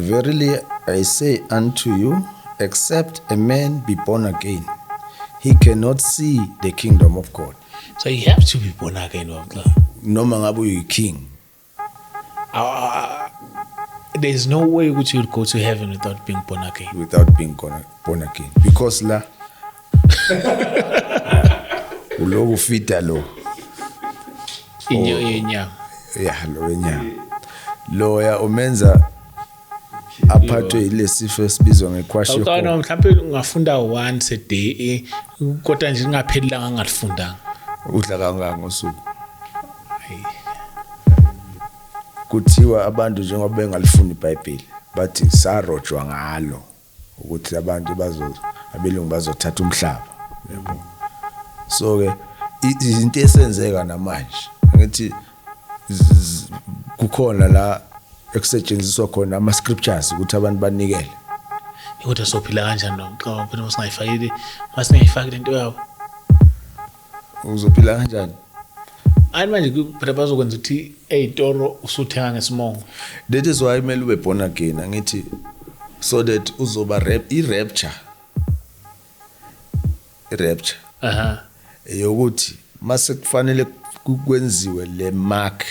Verily I say unto you, except a man be born again, he cannot see the kingdom of God. So you have to be born again, baba. Noma ngabe uyi-king. There's no way ukuthi you'll go to heaven without being born again. Without being born again. Because la uloku fita lo. Inyama. Yeah, lo wenyama. Loya umenza aphathwe yilesifo esibizwa ngekwashiorkor. Awucabanga mhlawumbe ungafunda once a day, kodwa nje ingaphelelanga ngalifundanga. Udla kangaka ngosuku? Kuthiwa abantu njengoba bengalifuni iBhayibheli bathi sarojwa ngalo ukuthi abantu abelungu bazothatha umhlaba, yabo. So ke izinto esenzeka namanje ngithi kukhona la ekusetshenziswa khona ama scriptures ukuthi abantu banikele. Kodwa sophila kanjani lo mxoxo phela masingayifakile, masingayifaki lento yabo? Uzophila kanjani? Hayi manje phela bazokwenza ukuthi ey'toro usuthenga ngesimongo. That is why kumele ube born again, angithi, so that uzoba i-rapture. I-rapture. Eyokuthi mase kufanele kwenziwe le mark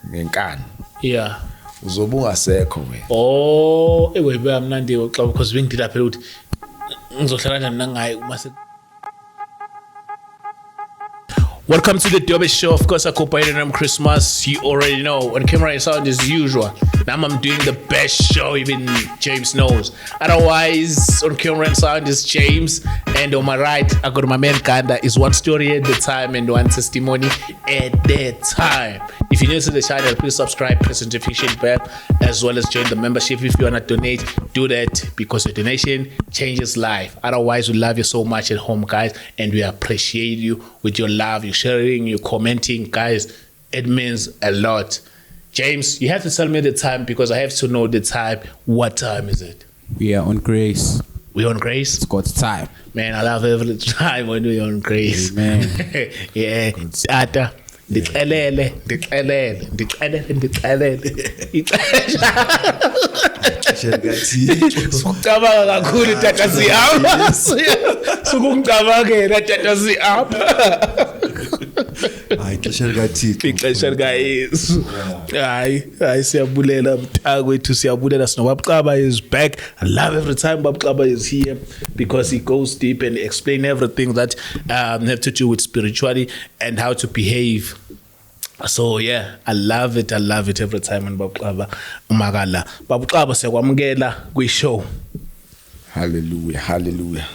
ngenkani. Yeah. Uzobe ungasekho wena. Oh, ewe beyamnandi xa because bengidila phela ukuthi ngizohlala kanjani nangaye mase. Welcome to the Dobe Show. Of course, I I'm Christmas. You already know. On camera and sound as usual. Now I'm doing the best show even James knows. Otherwise, on camera and sound is James. And on my right, I got my man Ganda. Is one story at the time and one testimony at the time. If you're new to the channel, please subscribe, press the notification bell, as well as join the membership. If you wanna donate, do that because your donation changes life. Otherwise, we love you so much at home, guys, and we appreciate you with your love, your sharing, your commenting, guys. It means a lot. James, you have to tell me the time because I have to know the time. What time is it? We are on grace. We on grace? It's God's time. Man, I love every time when we on grace. Amen. Yeah. Tata. Ndixelele, ndixelele, ndixelele, ndixelele. Ixesha. Sukucabanga kakhulu tata sihamba. Sukungicabangela tata sihamba. Hayi ixesha likaThixo. Ixesha likaYesu. Hayi, hayi siyabulela mntakwethu, siyabulela sinoBaba is back. I love every time Baba is here because he goes deep and explain everything that have to do with spirituality and how to behave. So yeah, I love it. I love it every time when Baba umakala. Baba siyakwamukela kwi show. Hallelujah, hallelujah.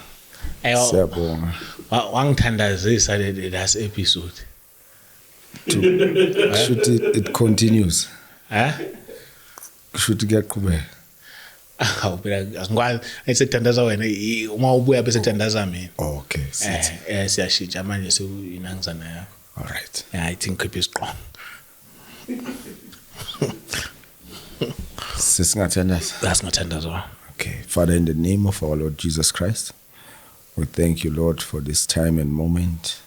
Siyabonga. Wangithandazisa le last episode. Should it continues? Eh? Should kuyaqhubeka. Awu phela angikwazi esethandaza wena uma ubuya bese thandaza mina. Okay, sithi. Siyashintsha manje sewinangizana yakho. All right. Yeah, I think keep strong. Sesingathandaza. Asingathandaza. Okay, Father, in the name of our Lord Jesus Christ, we thank you, Lord, for this time and moment.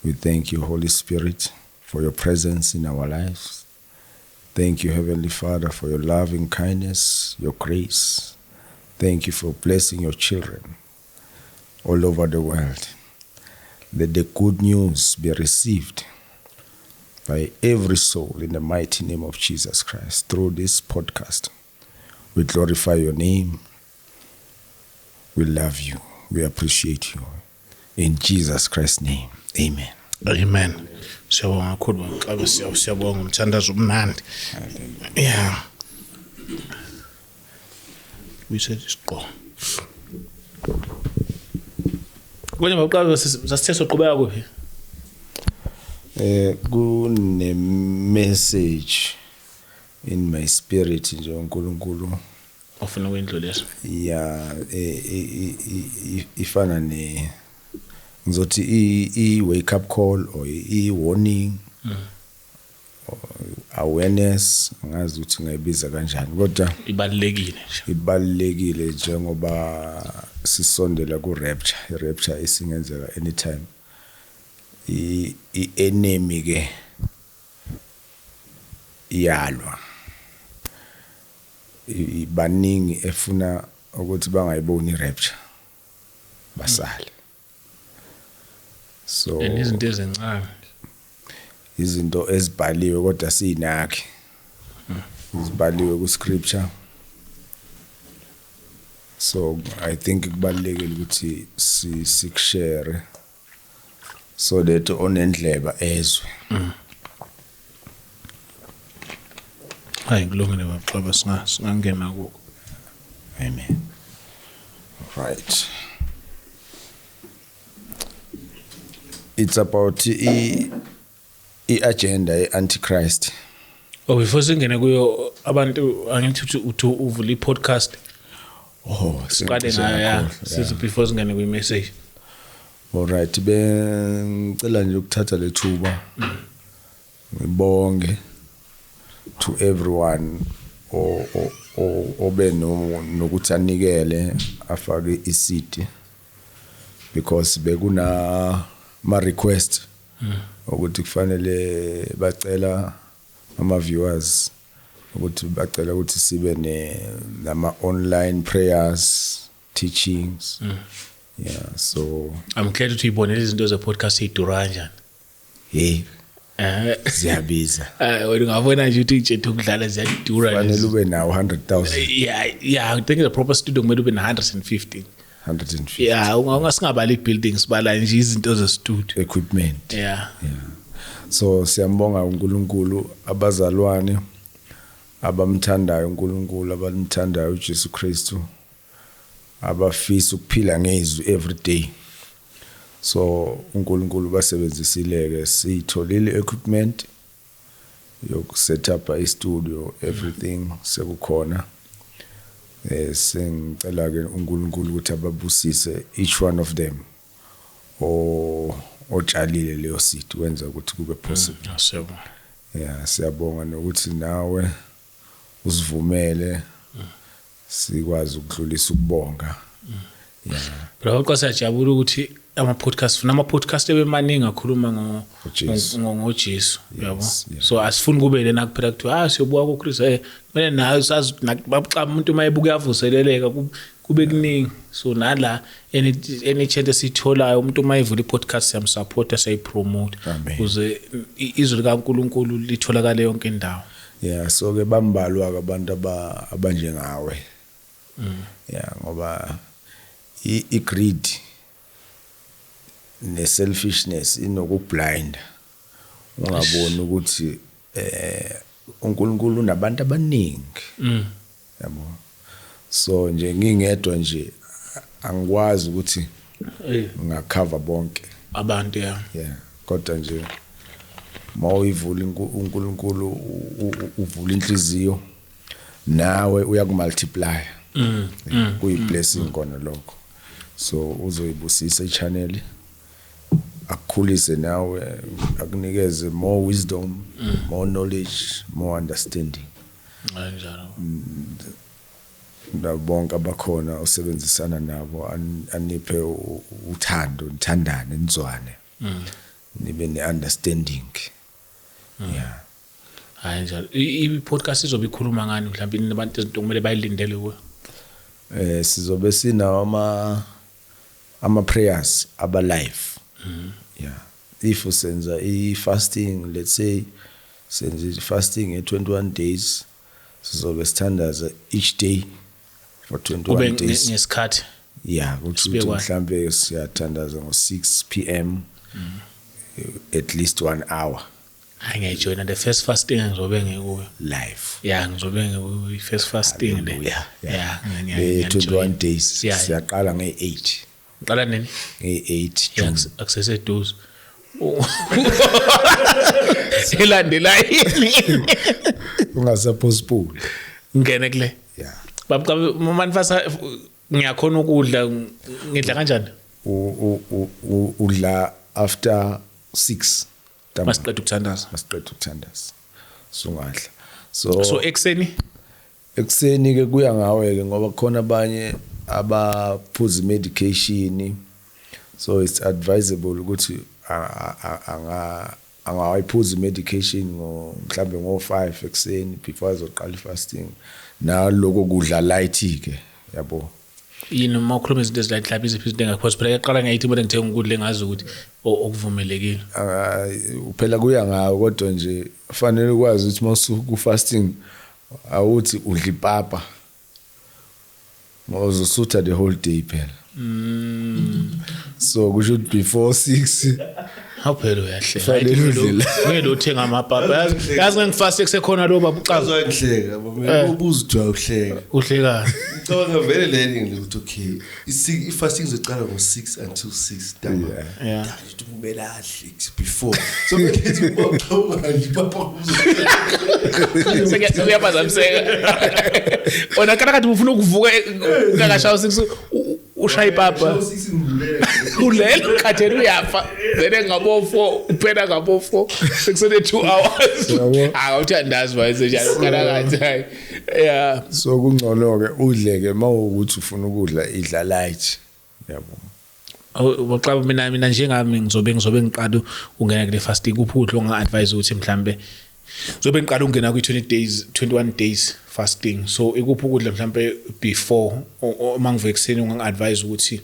We thank you, Holy Spirit, for your presence in our lives. Thank you, Heavenly Father, for your loving kindness, your grace. Thank you for blessing your children all over the world. Let the good news be received by every soul in the mighty name of Jesus Christ. Through this podcast, we glorify your name. We love you. We appreciate you. In Jesus Christ's name, amen. Amen. Siyabonga kakhulu baba, siyabonga umthandazo omnandi. Yeah. We said isiqo. Konje baqala sasithe soqhubeka kuphi? Kune message in my spirit nje uNkulunkulu ofuna ukuyindlulisa. Yeah, ifana ne ngizothi i wake up call or i warning awareness, angazi ukuthi ngayibiza kanjani kodwa ibalekile nje. Ibalekile njengoba sisondela ku rapture. I rapture isingenzeka anytime. I enemy ke iyalwa. Baningi efuna ukuthi bangayiboni i-rapture, basale. So And izinto ezincane. Izinto ezibhaliwe, kodwa siyinakhe, zibhaliwe ku scripture. So I think kubalulekile ukuthi sikushare so that onendleba ezwe. Hayi, kulungile baxaba, singangena kuko. Amen. Right, it's about i-agenda ye-antichrist. Oh, before singene kuyo, abantu, angithi uthi uvula i-podcast. Oh. Siqale ngayo, ya, sithi before singene kwi-message. Alright, bengicela nje ukuthatha lethuba ngibonge to everyone obe nokuthi anikele, afake i-seed, because bekuna ma request ukuthi kufanele bacela ama viewers ukuthi bacela ukuthi sibe ne nama online prayers, teachings, yeah, so I'm glad ukuthi uyibonele izinto ze-podcast ey'dura kanjani. Hey. Eh. Ziyabiza. Wena ungabona nje ukuthi itshethe ukudlala, ziyadura. Fanele lezi. ube nawo 100,000. Yeah, I think the proper studio kumele ube na-150. 150. Yeah, ungasingabali i-building, sibala nje izinto ze-studio. Equipment. Yeah. Yeah, so siyambonga uNkulunkulu, abazalwane abamthandayo uNkulunkulu, abamthandayo uJesu Kristu, abafisa ukuphila ngezwi every day. So uNkulunkulu basebenzisile ke, sitholile equipment yokuset up i studio, everything sekukhona. Sengicela ke uNkulunkulu ukuthi ababusise each one of them o otshalile leyo seed, wenza ukuthi kube possible. Siyabonga. Yeah, siyabonga nokuthi nawe usivumele sikwazi ukudlulisa ukubonga, yeah. Bro, xa siyajabula ukuthi ama-podcast, funa ama-podcast ebemaningi akhuluma ngoJesu. ngoJesu, yabo. Yeah. So asifuni kube lena kuphela kuthiwa, ah, siyobuka kuChris, kumele nayo sazi xa umuntu uma ebuka uyavuseleleka, kube kuningi. So nala any chance esiyitholayo, umuntu uma evula i-podcast, siyamsupporta, siyayipromote Amen. ukuze izwi likaNkulunkulu litholakale yonke indawo. Yeah, so ke bambalwa ke abantu abanjengawe, yeah, ngoba i greed ne selfishness inokublind, ungaboni ukuthi uNkulunkulu unabantu abaningi, yabo. So nje ngingedwa nje angikwazi ukuthi ngingacover bonke abantu, ya. Yeah, kodwa nje mawuyivula, uNkulunkulu uvula inhliziyo, nawe uyakumultiply. Kuyi blessing kona lokho. So uzoyibusisa i-channel, akukhulise nawe, akunikeze more wisdom, more knowledge, more understanding. Kanjalo. Nabo bonke abakhona osebenzisana nabo, aniphe uthando, nithandane, nizwane, nibe ne-understanding, yeah. Hayi, njalo. I-podcast izobe ikhuluma ngani mhlawumbe? Abantu, izinto kumele bayilindele kuyo? Sizobe sinawo ama prayers aba live, yeah. If usenza i fasting, let's say senza i fasting e 21 days, sizobe sithandaza each day for 21 Kube days. ngesikhathi. Yeah, kuthi Sibekwa. Mhlambe siyathandaza ngo 6 pm, at least 1 hour. Hayi, ngiyayijoyina the first fasting, ngizobe ngikuyo. Live. Yeah, ngizobe ngikuyo i-first fasting le. Hallelujah. Yeah. Le 21 days. Yeah. Siyaqala nge-8. Qala nini? Nge-8 Yeah, June. Akuseseduze. Elandela yini? Ungasapostpone. Ngene kule. Yeah. Baba, manifasa ngiyakhona ukudla, ngidla kanjani? Udla after 6. Masiqeda ukuthandaza. Masiqeda ukuthandaza sungadla, so So ekuseni? Ekuseni ke kuya ngawe ke, ngoba khona abanye abaphuza medication, so it's advisable ukuthi anga Angayiphuza medication ngo mhlambe ngo 5 ekseni before azoqala ifasting, naloko kudla light ke, yabo. Yini uma ukhuluma izinto ezilight, mhlawumbe iziphi izinto engakhosi? Phela yaqala ngeyithi mina ngithenga ukudla engazi ukuthi okuvumelekile. Ah, phela kuya ngawo, kodwa nje fanele ukwazi ukuthi mawusuku fasting awuthi udla ipapa, uzosutha the whole day phela. So kusho ukuthi before 6 Hawu, phela uyahleka. Fanele udle la. Ngeke uthenga amapapa, yazi, yazi ngengifast kusekhona lo baba ucaza. Uzangihleka baba, ubuza uthi uyahleka. Uhleka. Ngicabanga vele le nto ukuthi okay, i-fasting izoqala ngo-6 until 6 ntambama. Ukuthi kumele adle before. So ngithi uqhamuka nje papa. Sekuyaphazamiseka wena kana kade ufuna ukuvuka kakashawa 6, ushaya ipapa. 6 ngilele. Ulela khatheni, uyafa vele ngabo 4, uphela ngabo 4, sekusele 2 hours. Yabo. Ah, awuthandazi wayesenjalo kana kathi, hayi, yeah. So kungcono ke udle ke mawukuthi ufuna ukudla, idla light, yabo. Boxa mina njengami ngizobe ngiqala ungena kule fasting, kuphi ukudla onga-advise ukuthi mhlambe zobe ngiqala ukungena kwi-20 days, 21 days fasting? So ikuphi ukudla mhlambe before uma ngivuka ekuseni ungangi-advise ukuthi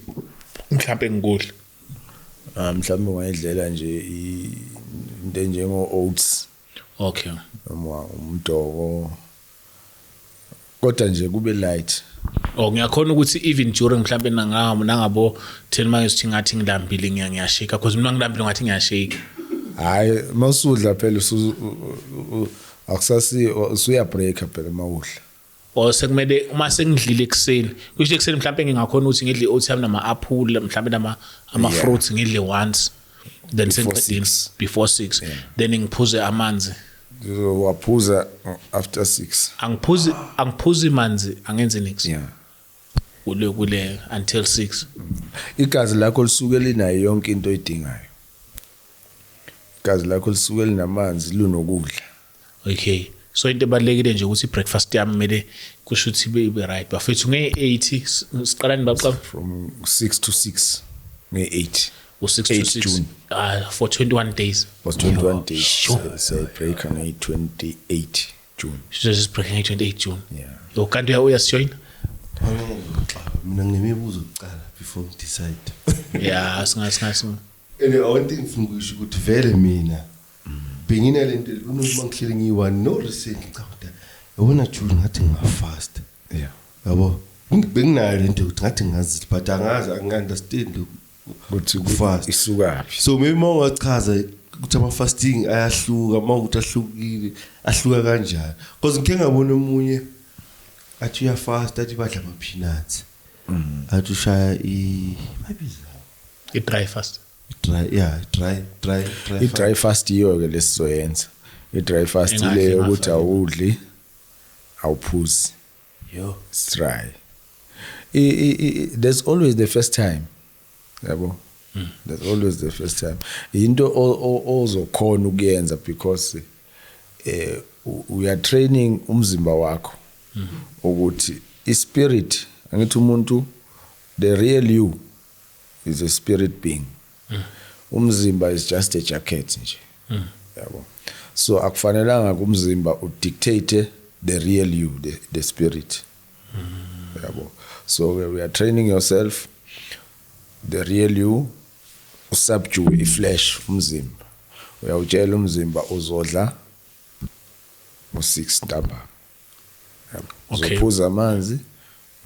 mhlambe ngikudla? Ah, mhlawumbe ungayidlela nje into enjengo oats noma umdoko, kodwa nje kube light. Oh, ngiyakhona ukuthi even during mhlambe nangabo 10 manje ngathi ngilambile, ngiyashake, because mina ngilambile ngathi ngiyashake. Hayi, mawusudla phela akusasi usuya breaker phela mawudla. Or sekumele uma sengidlile ekuseni, kusho ekuseni mhlambe ngingakhona ukuthi ngidle i-oats yami nama-apple mhlambe nama ama-fruits, ngidle once, then Before sengiqedile. 6. Before 6, then ngiphuze amanzi. Waphuza after 6. Angiphuzi manzi, angenzi nix kule until 6. Igazi lakho lisuke linayo yonke into oyidingayo, igazi lakho lisuke linamanzi, lunokudla. Okay, so into ebalulekile nje ukuthi i-breakfast yami kumele kusho ukuthi ibe right, bafethu. Nge-8 siqalani baqa? From 6 to 6, nge-8. U-6 to 8 6. June. For 21 days. Was 21 days. Sure. Sayibreaker nge-28 June. So just breaking 28 June. Yeah. Yo, kanti uyasijoyina? Mina nginemibuzo kuqala before ngidecide. Yeah, singa And one thing ngifuna ukuyisho ukuthi vele mina benginale nto kunokuba ngihleli ngiyi-one no recently ngicabanga ukuthi yabona June ngathi ngingafast. Yabo, benginayo lento ukuthi ngathi ngingazidla, but angazi, angi-understand ukuthi Fast. Isukaphi. So maybe uma ungachaza ukuthi ama-fasting ayahluka, uma ukuthi ahlukile, ahluka kanjani, because ngikhe ngabona omunye athi uyafast, athi badla ama-peanuts, athi ushaya babiza I-dry fast. Dry, yeah, dry dry dry. I-dry fast iyo-ke lesizoyenza, i-dry fast Engadli, ile yokuthi engafaki. Awudli, awuphuzi. Yo. It's dry. There's always the first time, yabo. There's always the first time. Into ozokhona ukuyenza because we are training umzimba wakho ukuthi ispirit, angithi umuntu, the real you is a spirit being, umzimba is just a jacket nje, yabo. So akufanelanga kumzimba udictate the real you, the spirit, yabo. So we are training yourself, the real you, usubdue iflesh, umzimba. Uyawutshela umzimba uzodla ngo-6 ntambama, yabo. Uzophuza amanzi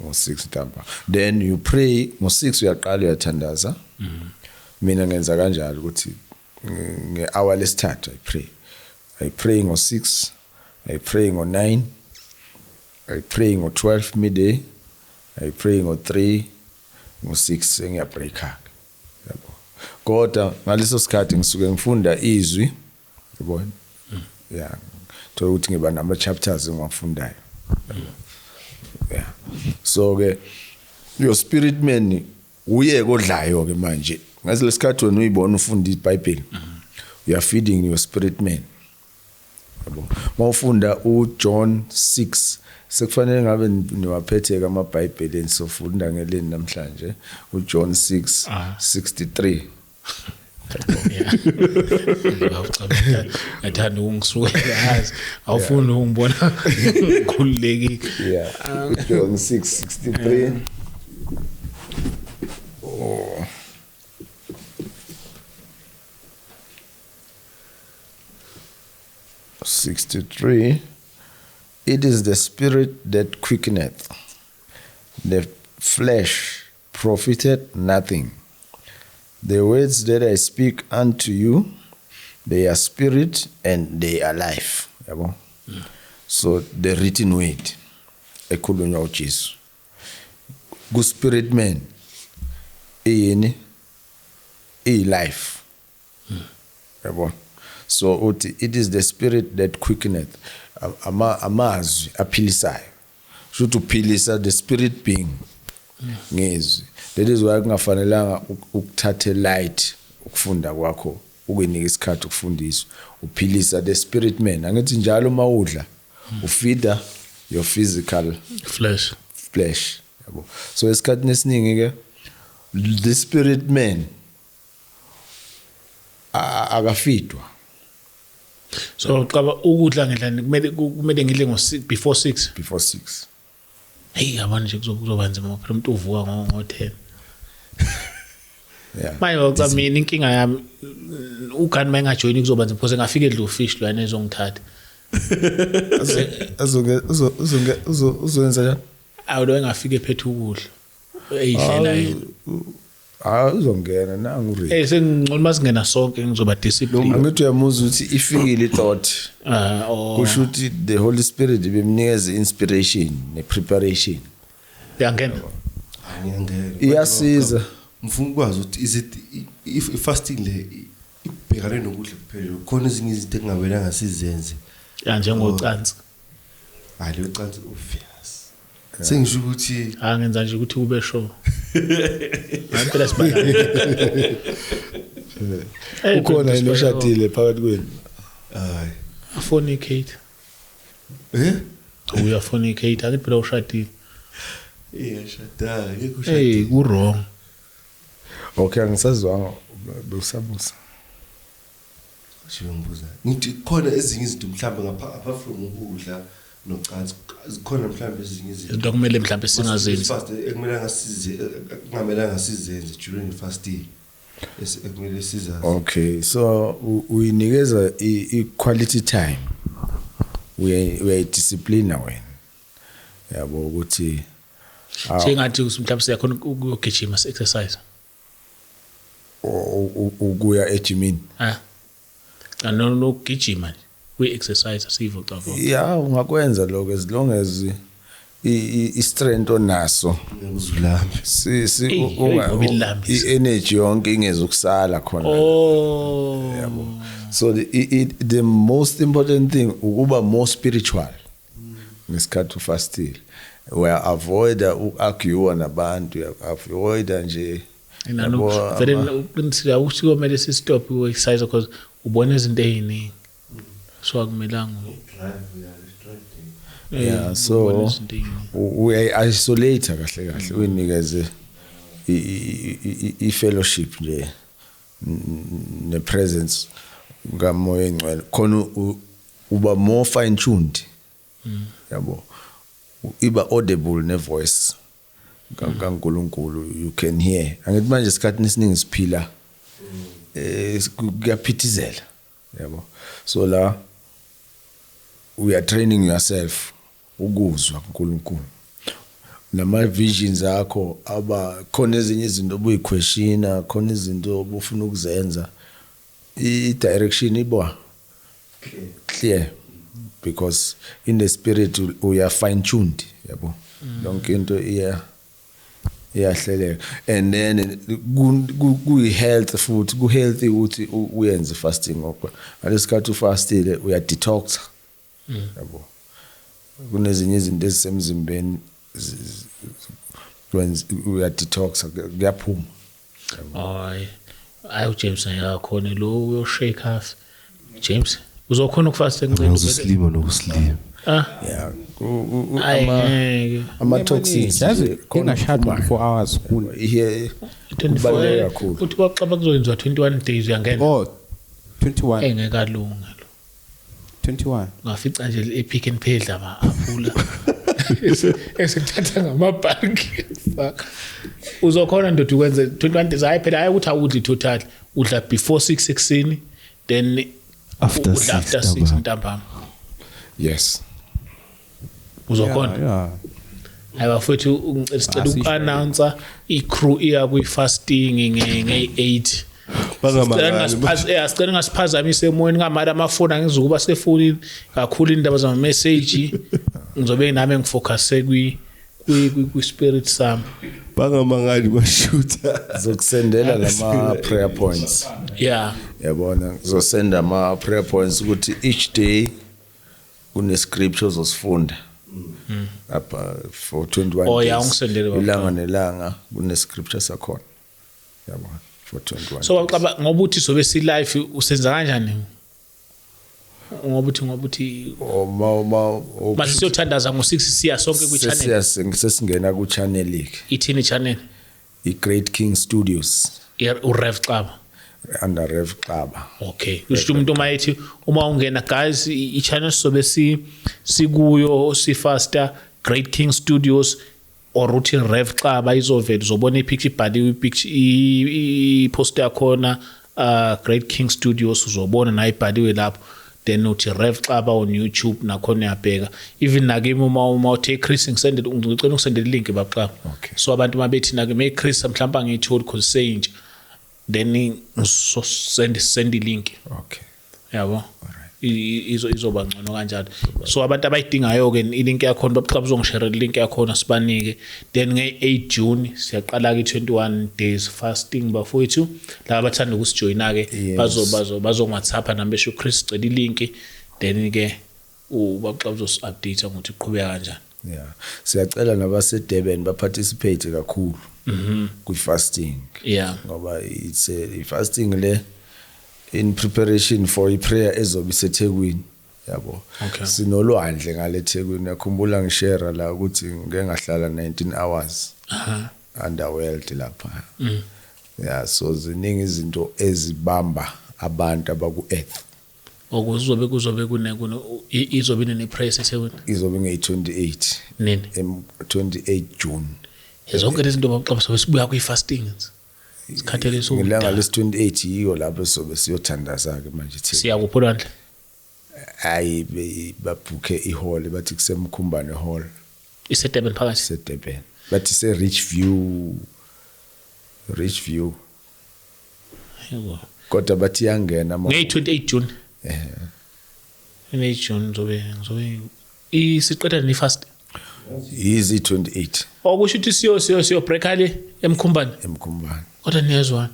ngo-6 ntambama, then you pray ngo-6, uyaqala uyathandaza. Mina ngenza kanjalo ukuthi nge-hour lesithathu I pray. I pray ngo-6, I pray ngo-9, I pray ngo-12 midday, I pray ngo-3, ngo-6 sengiyabreaka, yabo. Kodwa ngaleso sikhathi ngisuke ngifunda izwi, yabo. Yeah, thola ukuthi ngiba nama chapters engiwafundayo, yeah. So ke your spirit man uye kodlayo ke manje ngaleso sikhathi wena uyibona ufunda iBhayibheli, you are feeding your spirit man, yabo. Mawufunda uJohn 6, sekufanele ngabe niwaphethe amaBhayibheli enisofunda ngeleni namhlanje, uJohn 6 63. Yeah. Ngathanda ukungisukela yazi. Awufuni ukungibona ngikhululekile. Yeah. John 6:63. Oh. 63. It is the spirit that quickeneth, the flesh profiteth nothing. The words that I speak unto you, they are spirit and they are life. Yabo? So the written word ekhulunywa uJesu ku spirit man iyini, i life. Yabo? So uthi it is the spirit that quickeneth, amazwi aphilisayo. Shuthi uphilisa the spirit being ngezwi. That is why kungafanelanga ukuthathe light ukufunda kwakho, ukuyinika isikhathi ukufundiswa. Uphilisa the spirit man. Angithi njalo uma udla ufeeda your physical flesh. Yabo. So esikhathini esiningi ke the spirit man akafidwa. So qaba ukudla ngedlani kumele ngidle ngo before 6. Before 6. Hey, yabona nje kuzoba nzima phela umuntu uvuka ngo 10. Yeah. Manje ngoba mina inkinga yami ugani mayengajoyini kuzoba nzima because ngafika edla ufish lwana ezongithatha. Uzoyenza njani? Awu engafika ephethe ukudla. Eyidlela yena. Ah, uzongena nangu ready. Sengingcono masingena sonke ngizoba discipline. Angithi uyamuzwa ukuthi ifikile thought. Kusho ukuthi the Holy Spirit ibimnikeza inspiration ne preparation. Uyangena. Ngiyangena. Iyasiza. Ngifuna ukwazi ukuthi is it if fasting le ibhekane nokudla kuphela, khona ezinye izinto ekungamelanga sizenze. Ya njengocansi. Hayi lo cansi obvious. Sengisho ukuthi angenza nje ukuthi kube sure. Ngempela sibala. Ukhona yini oshadile phakathi kwenu? Hayi. Afornicate. Eh? Uyafornicate, angithi phela ushadile. Eh, shada, ngeke ushadile. Hey, ku wrong. Okay, angisazwanga bewusabusa. Ngisho ngibuza. Ngithi khona ezinye izinto mhlawumbe ngapha apart from ukudla nocansi, zikhona mhlawumbe ezinye izinto Into kumele mhlawumbe singazenzi. Fast ekumele ngasize kungamelanga sizenze during fasting. Ekumele sizazi. Okay, so uyinikeza i quality time. Uyayidisciplina wena. Yabo ukuthi sengathi mhlawumbe siyakhona ukugijima exercise. Ukuya ejimini. Ah. Nokugijima nje. We exercise sivocavoca. Yeah, ungakwenza lokho as long as i strength onaso Ngikuzulambe. si i energy yonke ingezokusala khona. Oh. Yabo. So the most important thing ukuba more spiritual ngesikhathi ufastile. We avoid uargue nabantu, avoid nje. Nalo vele uqinisile awusiko kumele si stop u exercise because ubona izinto eziningi. So akumelanga Yeah, so we isolate kahle kahle uyinikeze i fellowship nje ne presence kaMoya engcwele khona uba more fine tuned. Yabo. Iba audible ne voice kaNkulunkulu, you can hear. Angithi manje isikhathi esiningi siphila kuyaphithizela. Yabo. So la we are training yourself ukuzwa uNkulunkulu. Nama visions akho aba khona ezinye izinto obuyiquestiona, khona izinto obufuna ukuzenza. I direction iba clear because in the spirit we are fine tuned, yabo. Yonke into iyahleleka. And then ku health futhi ku healthy ukuthi uyenze fasting ngoba ngalesikhathi ufastile uya detox. Yabo. Kunezinye izinto ezisemzimbeni uya detox kuyaphuma. Hayi, ayi James ayakhona lo uyo shake half. James uzokhona ukufasta encane. Uzoslima nokuslima. Ah. Yeah, Ayi, ama ngeke. ama toxins Yazi nje, khona engashadi okuphumayo. 24 hours kun. Ihe, kubaluleke 24 kakhulu. uthi kwaxaba kuzoyenziwa 21 days uyangena. Oh, 21. Engekalunga lo. 21. Ngafica nje e-Pick n Pay dla ama-aphula esikuthatha ngamabhanki. Fuck. Uzokhona ndoda ukwenze 21 days. Hayi phela, hayi ukuthi awudli total, udla before 6 ekuseni, then After udla 6 after 6 ntambama. ntambama. Yes. Uzokhona? Yeah. Hayi bafowethu, sicela Asisho. uku-announce i-crew iya kwi-fasting nge-8. Bangamangali. Sicela ningasiphazamisi emoyeni ngamali amafoni, angizukuba sefonini kakhulu, indaba zama-message. Ngizobe nami ngifocuse kwi-spirit sami. Bangamangali bashutha. Zokusendela lama prayer points. Yeah. Yabona, ngizosenda ama prayer points ukuthi each day kune scripture ozosifunda apha for 21 Oh, yeah, days. ungisendele baba. Ilanga nelanga kune scripture sakhona, yabona, for 21 So days. bacaba ngoba uthi sobe si-live, usenza kanjani ngoba uthi Oh, ma mase siyothandaza ngo-6, siya sonke kwi-channel? Sesingena ku channel ke. Ithini channel? I Great King Studios. URev Xaba? Under Rev Xaba. Okay, kusho umuntu uma ethi uma ungena, guys, i-channel sobe si sikuyo sifasta, Great King Studios or uthi Rev Xaba, izovela, uzobona i-picture ibhaliwe, i-picture i-post yakhona, Great King Studios, uzobona nayo ibhaliwe lapho. Then uthi Rev Xaba on YouTube, nakhona uyabheka. Even nakimi uma uthe Chris ngisendele, ngicela ungisendele i-link, babuXaba. Okay. So abantu mabethi nake may Chris mhlawumbe angiyitholi because seyintsha, then ngisosend send i-link. Okay. Yabo. Alright. Izoba ngcono kanjalo. So abantu abayidingayo ke i-link yakhona, babuxaba uzongishare i-link yakhona, sibanike. Then nge-8 June siyaqala ke 21 days fasting, bafowethu. Laba abathanda ukusijoyina ke bazo bazo bazo-WhatsApp nami, besho Chris cela i-link, then ke ubabuxaba uzosi-update ngokuthi iqhubeka kanjani. Yeah, siyacela nabase Durban ba participate kakhulu kwi fasting ngoba it's a fasting le in preparation for i prayer ezobe iseThekwini, yabo. Sinolwandle ngale eThekwini. Yakhumbula ngishare la ukuthi ngike ngahlala 19 hours underworld lapha. Yeah, so ziningi izinto ezibamba abantu abaku earth. Okuzobe kuzobe kune kune izobe nene prayer eThekwini? Izobe ngeyi-28. Nini? 28 June. Zonke lezi zinto, babuxaba, sobe sibuya kwi-fasting, sikhathele. Ngelanga lesi-28 yiyo lapho sobe siyothandaza ke manje eThekwini. Siya kuphi olwandle? Hayi, babhukhe ihall, bathi kusemkhumbane hall. IseDurban phakathi? SeDurban, bathi se-Rich View, Rich View. Yebo. Kodwa bathi iyangena Ngeyi-28 June. Ngeyi June ngizobe isiqeda ni-fast. Yizi 28. Okusho ukuthi siyo breaka le emkhumbane. Emkhumbane. Kodwa niyezwana,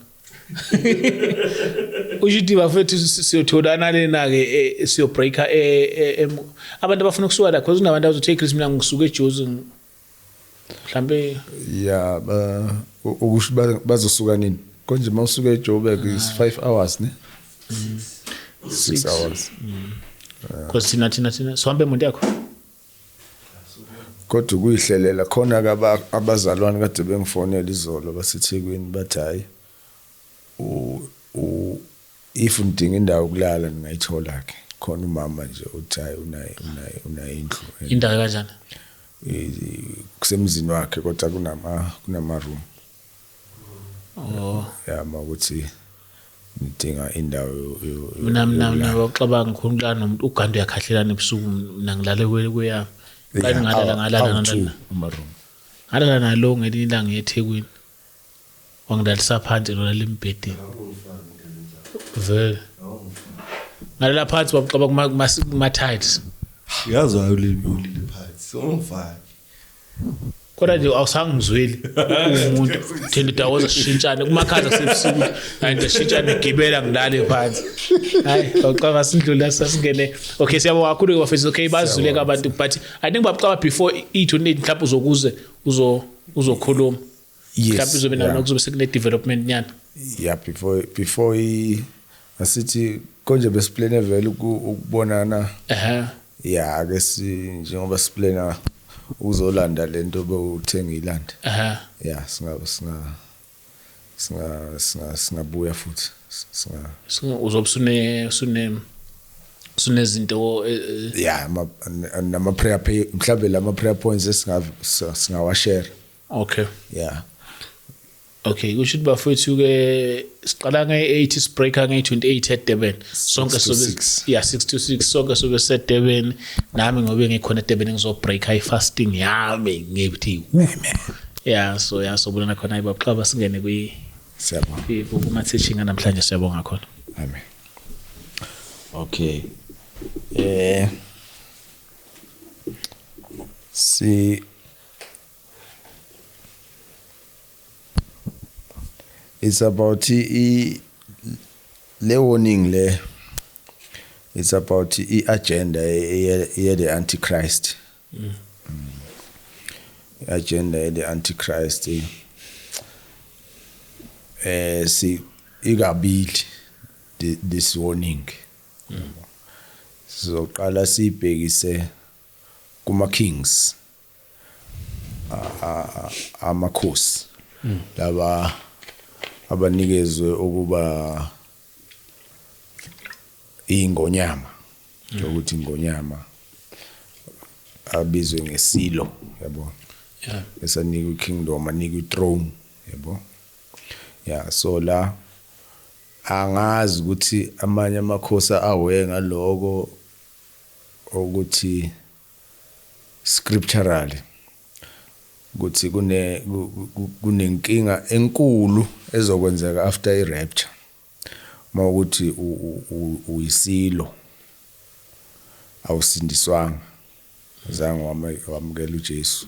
usho ukuthi bafethu siyotholana lena-ke, siyo-breaka abantu abafuna ukusuka la, because kunabantu abazothi, "Chris, mina ngisuke eJozi mhlambe." Ya, ukusho bazosuka nini konje? Uma usuka eJoburg is 5 hours, ne 6 hours. Because thina sihambe emonto yakho. Kodwa ukuyihlelela khona ke, abazalwane kade bengifonela izolo baseThekwini, bathi hayi, if nidinga indawo yokulala ningayithola ke khona. Umama nje uthi hayi, unayo indlu. Indawo kanjani? Kusemzini wakhe, kodwa kunama room. Oh. Ya, makuthi nidinga indawo Mina yokulala. Waxabanga ngikhona ukulala nomuntu uganda uyakhahlelana ebusuku, mina ngilale kweyami. Yeah, Qale ngalala ngalala awu-two ngalala ama-room. Ngalala nalo ngelinye ilanga eThekwini, wangilalisa phansi, lolala embhedeni. Vele ngalala phansi, babuxaba kuma-tiles. Yazi awulili, ulili phansi, ungifaki. Kodwa nje awusangizweli umuntu thina dawoza sishintshane kumakhaza kusebusuku, and sishintshane, gibela ngilale phansi. Hayi baqaba, sindlula sasingene. Okay, siyabonga kakhulu ke bafethu. Okay, bazuleka abantu, but I think baqaba before i-28 mhlawumbe uzokuze uzokhuluma. Yes. Mhlawumbe izobe nalo kuzobe sekune development nyana. Yeah, before asithi konje besiplane vele ukubonana. Yeah, ake si njengoba siplana uzolanda lento bewuthenga ilanda. Yeah, singa singa singa singa singabuya futhi. Singa Uzobe sune sunezinto yeah, nama prayer mhlambe lama prayer points singawashare. Okay. Yeah. Okay, kusho ukuthi bafowethu ke siqala nge-8 sibreaka nge-28 eDurban. Sonke sobe yeah 6 to 6 sonke sobe seDurban. Nami ngobe ngikhona eDurban ngizobreaka ifasting yami ngithi amen. Yeah, so yeah sobonana khona ibabxaba singene kwi siyabonga. Kuma teaching namhlanje siyabonga khona. Amen. Okay. See, it's about le warning le. It's about the agenda the Antichrist. Agenda the Antichrist. See, ikabili this warning. Sizoqala sibhekise kuma kings, amakhosi laba abanikezwe ukuba ingonyama, ukuthi ingonyama abizwe ngesilo, yabo. Yeah, esanikwe kingdom, anikwe throne, yabo. Yeah, so la angazi ukuthi amanye amakhosi awe ngaloko ukuthi scripturally ukuthi kunenkinga enkulu ezokwenzeka after i rapture mawukuthi uyisilo awusindiswanga, azange wamukela uJesu,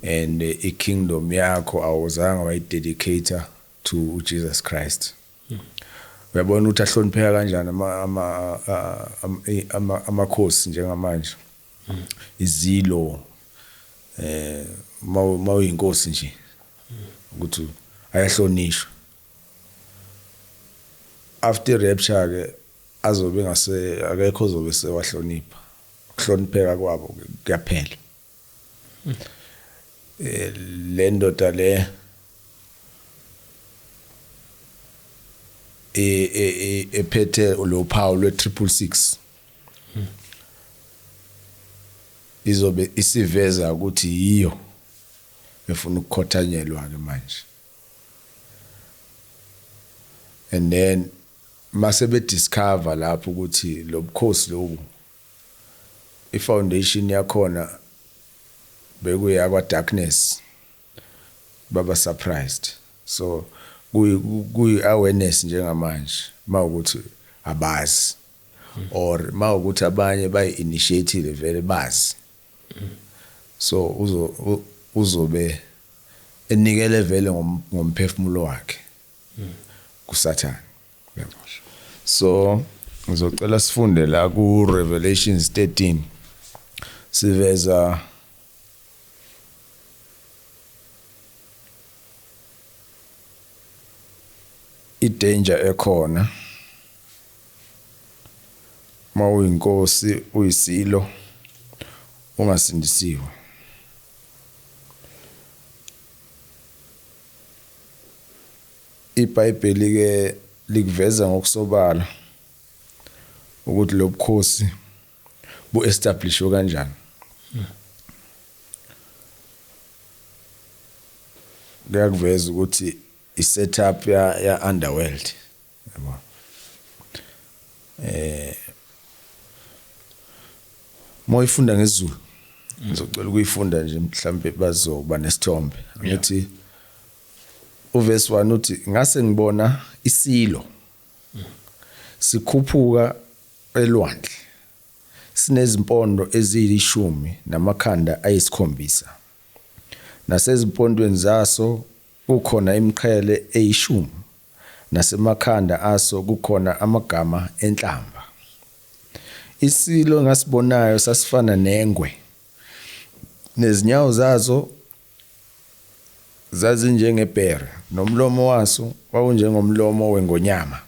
and i kingdom yakho awuzange wayidedicate to Jesus Christ. Uyabona ukuthi ahlonipheka kanjani amakhosi njengamanje, izilo, mawuyinkosi nje ukuthi ayahlonishwa. After rapture ke azobe ngase akekho ozobe sewahlonipha, ukuhlonipheka kwabo kuyaphela. Le ndoda le ephethe lo phawu lwe 666 izobe isiveza ukuthi yiyo efuna ukukhothanyelwa ke manje. And then mase be discover lapho ukuthi lobukhosi lobu i foundation yakhona bekuya kwa darkness, baba surprised. So kuyi awareness njengamanje mawukuthi abazi, or mawukuthi abanye bayi initiative vele bazi. So uzobe enikele vele ngomphefumulo wakhe kuSathane. So ngizocela sifunde la ku Revelations 13, siveza i-danger ekhona mawuyinkosi uyisilo ungasindisiwe. iBhayibheli ke likuveza ngokusobala ukuthi lobukhosi buestablishwe kanjani. Kuyakuveza ukuthi i-setup ya underworld, yabo. Moyifunda ngesiZulu ngizocela ukuyifunda nje mhlambe bazoba nesithombe. Ngithi uverse 1 uthi ngase ngibona isilo sikhuphuka elwandle sinezimpondo eziyishumi namakhanda ayisikhombisa, nasezimpondweni zaso kukhona imiqhele eyishumi, nasemakhanda aso kukhona amagama enhlamba. Isilo ngasibonayo sasifana nengwe, nezinyawo zazo zazinjengebhere, nomlomo waso wawunjengomlomo wengonyama.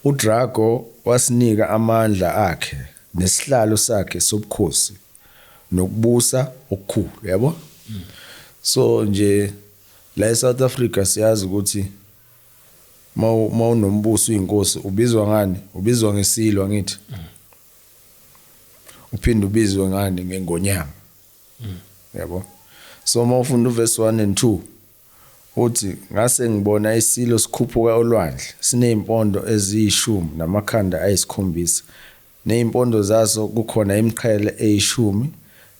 uDrago wasinika amandla akhe nesihlalo sakhe sobukhosi nokubusa okukhulu, yabo. So nje la eSouth Africa siyazi ukuthi mawunombuso uyinkosi ubizwa ngani? Ubizwa ngesilo, angithi? Uphinde ubizwe ngani? Ngengonyama, yabo. So mawufunda uverse 1 and 2 uthi, ngase ngibona isilo sikhuphuka olwandle, sinezimpondo eziyishumi namakhanda ayisikhombisa, nezimpondo zaso kukhona imiqhele eyishumi,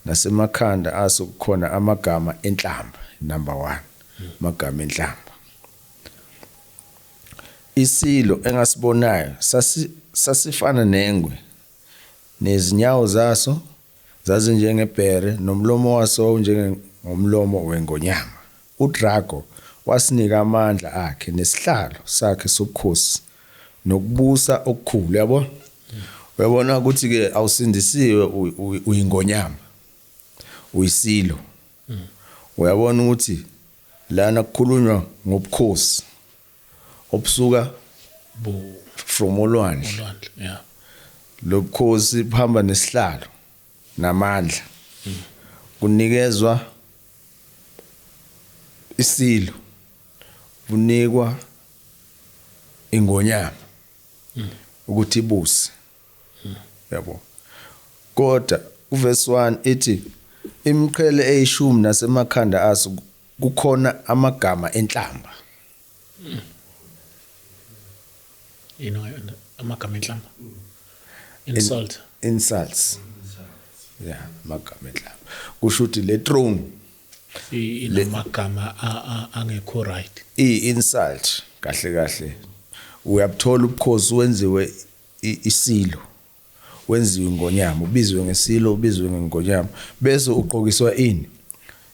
nasemakhanda aso kukhona amagama enhlamba. Number 1, amagama enhlamba. Isilo engasibonayo sasifana nengwe, nezinyawo zaso zazinjengebhere, nomlomo waso wawunjengomlomo wengonyama. UDrago wasinika amandla akhe nesihlalo sakhe sobukhosi nokubusa okukhulu, yabo. Uyabona ukuthi ke awusindisiwe, uyingonyama, uyisilo. Uyabona ukuthi lana kukhulunywa ngobukhosi obusuka from olwandle. Olwandle, yeah. Lobukhosi buhamba nesihlalo namandla, kunikezwa isilo, bunikwa ingonyama ukuthi ibuse, yabo. Kodwa uverse 1 ithi imiqhele eyishumi nasemakhanda aso kukhona amagama enhlamba. You know, amagama enhlamba, insult. Insults, yeah, amagama enhlamba. Kusho ukuthi le throne Inamagama angekho right. I-insult kahle kahle. Uyabuthola ubukhosi wenziwe isilo, wenziwe ingonyama, ubizwe ngesilo, ubizwe ngengonyama, bese uqokiswa ini?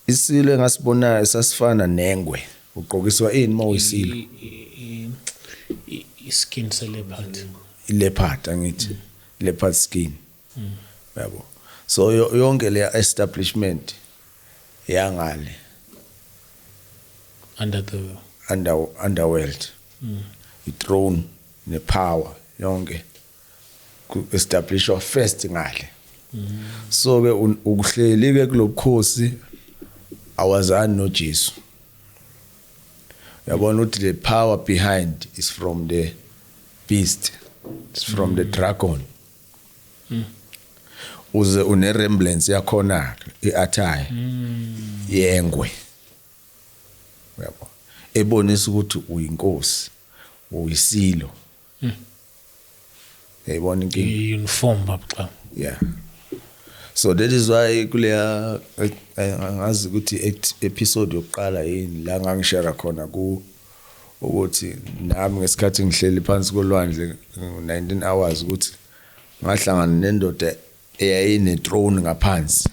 Isilo engasibonayo sasifana nengwe. Uqokiswa ini mawuyisilo? I-skin seleopard. I-leopard, angithi? Leopard skin, yabo. So yonke le establishment yangale under the underworld, i-throne ne-power yonke ku-establishwa first ngale. So ke ukuhleli ke kulobukhosi, awazani noJesu. Uyabona ukuthi the power behind is from the beast, it's from the dragon. Uze une remembrance yakhona, i-attire yengwe, uyabo, ebonisa ukuthi uyinkosi, uyisilo. Uyayibona inkinga? I-uniform, babuxa. Yeah, so that is why kuleya angazi ukuthi episode yokuqala yini la ngangishare khona ku ukuthi nami ngesikhathi ngihleli phansi kolwandle 19 hours, ukuthi ngahlangana nendoda eyayine throne ngaphansi,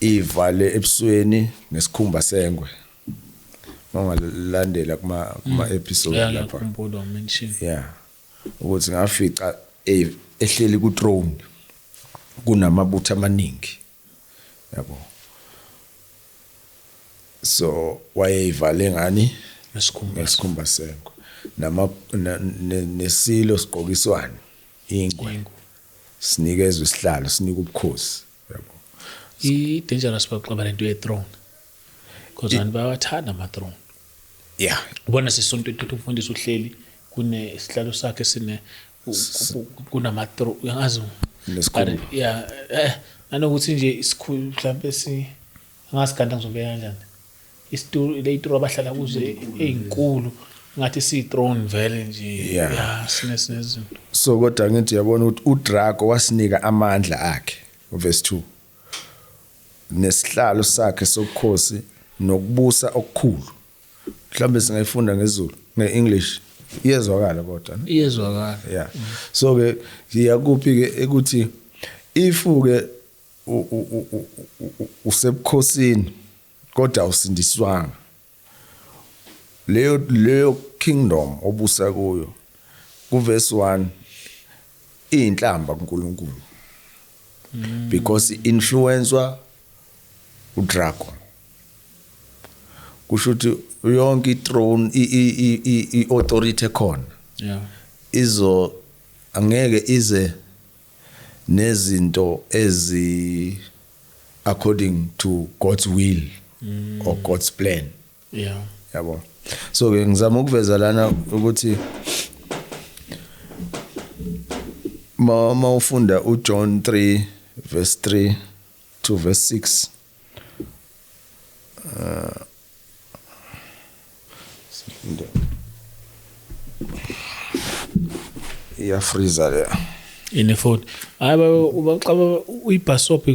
ivale ebusweni ngesikhumba sengwe. Mangalandela kuma episode Yeah, lapha. Ngiyakhumbula mention. Yeah, ukuthi ngafica ehleli ku throne, kunamabutho amaningi, yabo. So wayeyivale ngani? Ngesikhumba. Ngesikhumba sengwe. Nama nesilo siqokiswane ingwe. Ingwe. Sinikezwe isihlalo, sinika ubukhosi, yabo. I-dangerous, babuxa, lento ye-throne, because abantu bayawathanda ama-throne. Ubona sisonto ethatha umfundisi uhleli kune isihlalo sakhe sine kunama-throne, uyangazi. Nesikhumba. But, yeah, nanokuthi nje isikhulu mhlambe si angazi kanti ngizobeka kanjani, isitulo le itulo abahlala kuzo ezinkulu ngathi siyi-throne vele nje. Yeah, sine sinezinto. So kodwa ngithi uyabona ukuthi uDrago wasinika amandla akhe, verse 2, nesihlalo sakhe sobukhosi nokubusa okukhulu. Mhlambe singayifunda ngesiZulu, ngeEnglish iyezwakala kodwa, ne? Iyezwakala. Yeah, so ke siyakuphi ke ekuthi if ke usebukhosini kodwa awusindiswanga, leyo kingdom obusa kuyo, kuverse 1, iyinhlamba kuNkulunkulu because influencewa udragon. Kusho ukuthi yonke ithrone, i-authority ekhona izo angeke ize Nezinto ezi according to God's will or God's plan. Yabo. So ke ngizama ukuveza lana ukuthi ma ufunda uJohn 3 verse 3 to verse 6, iyafreeza le ine phone. Hayi baba, ubacaba uyibhasop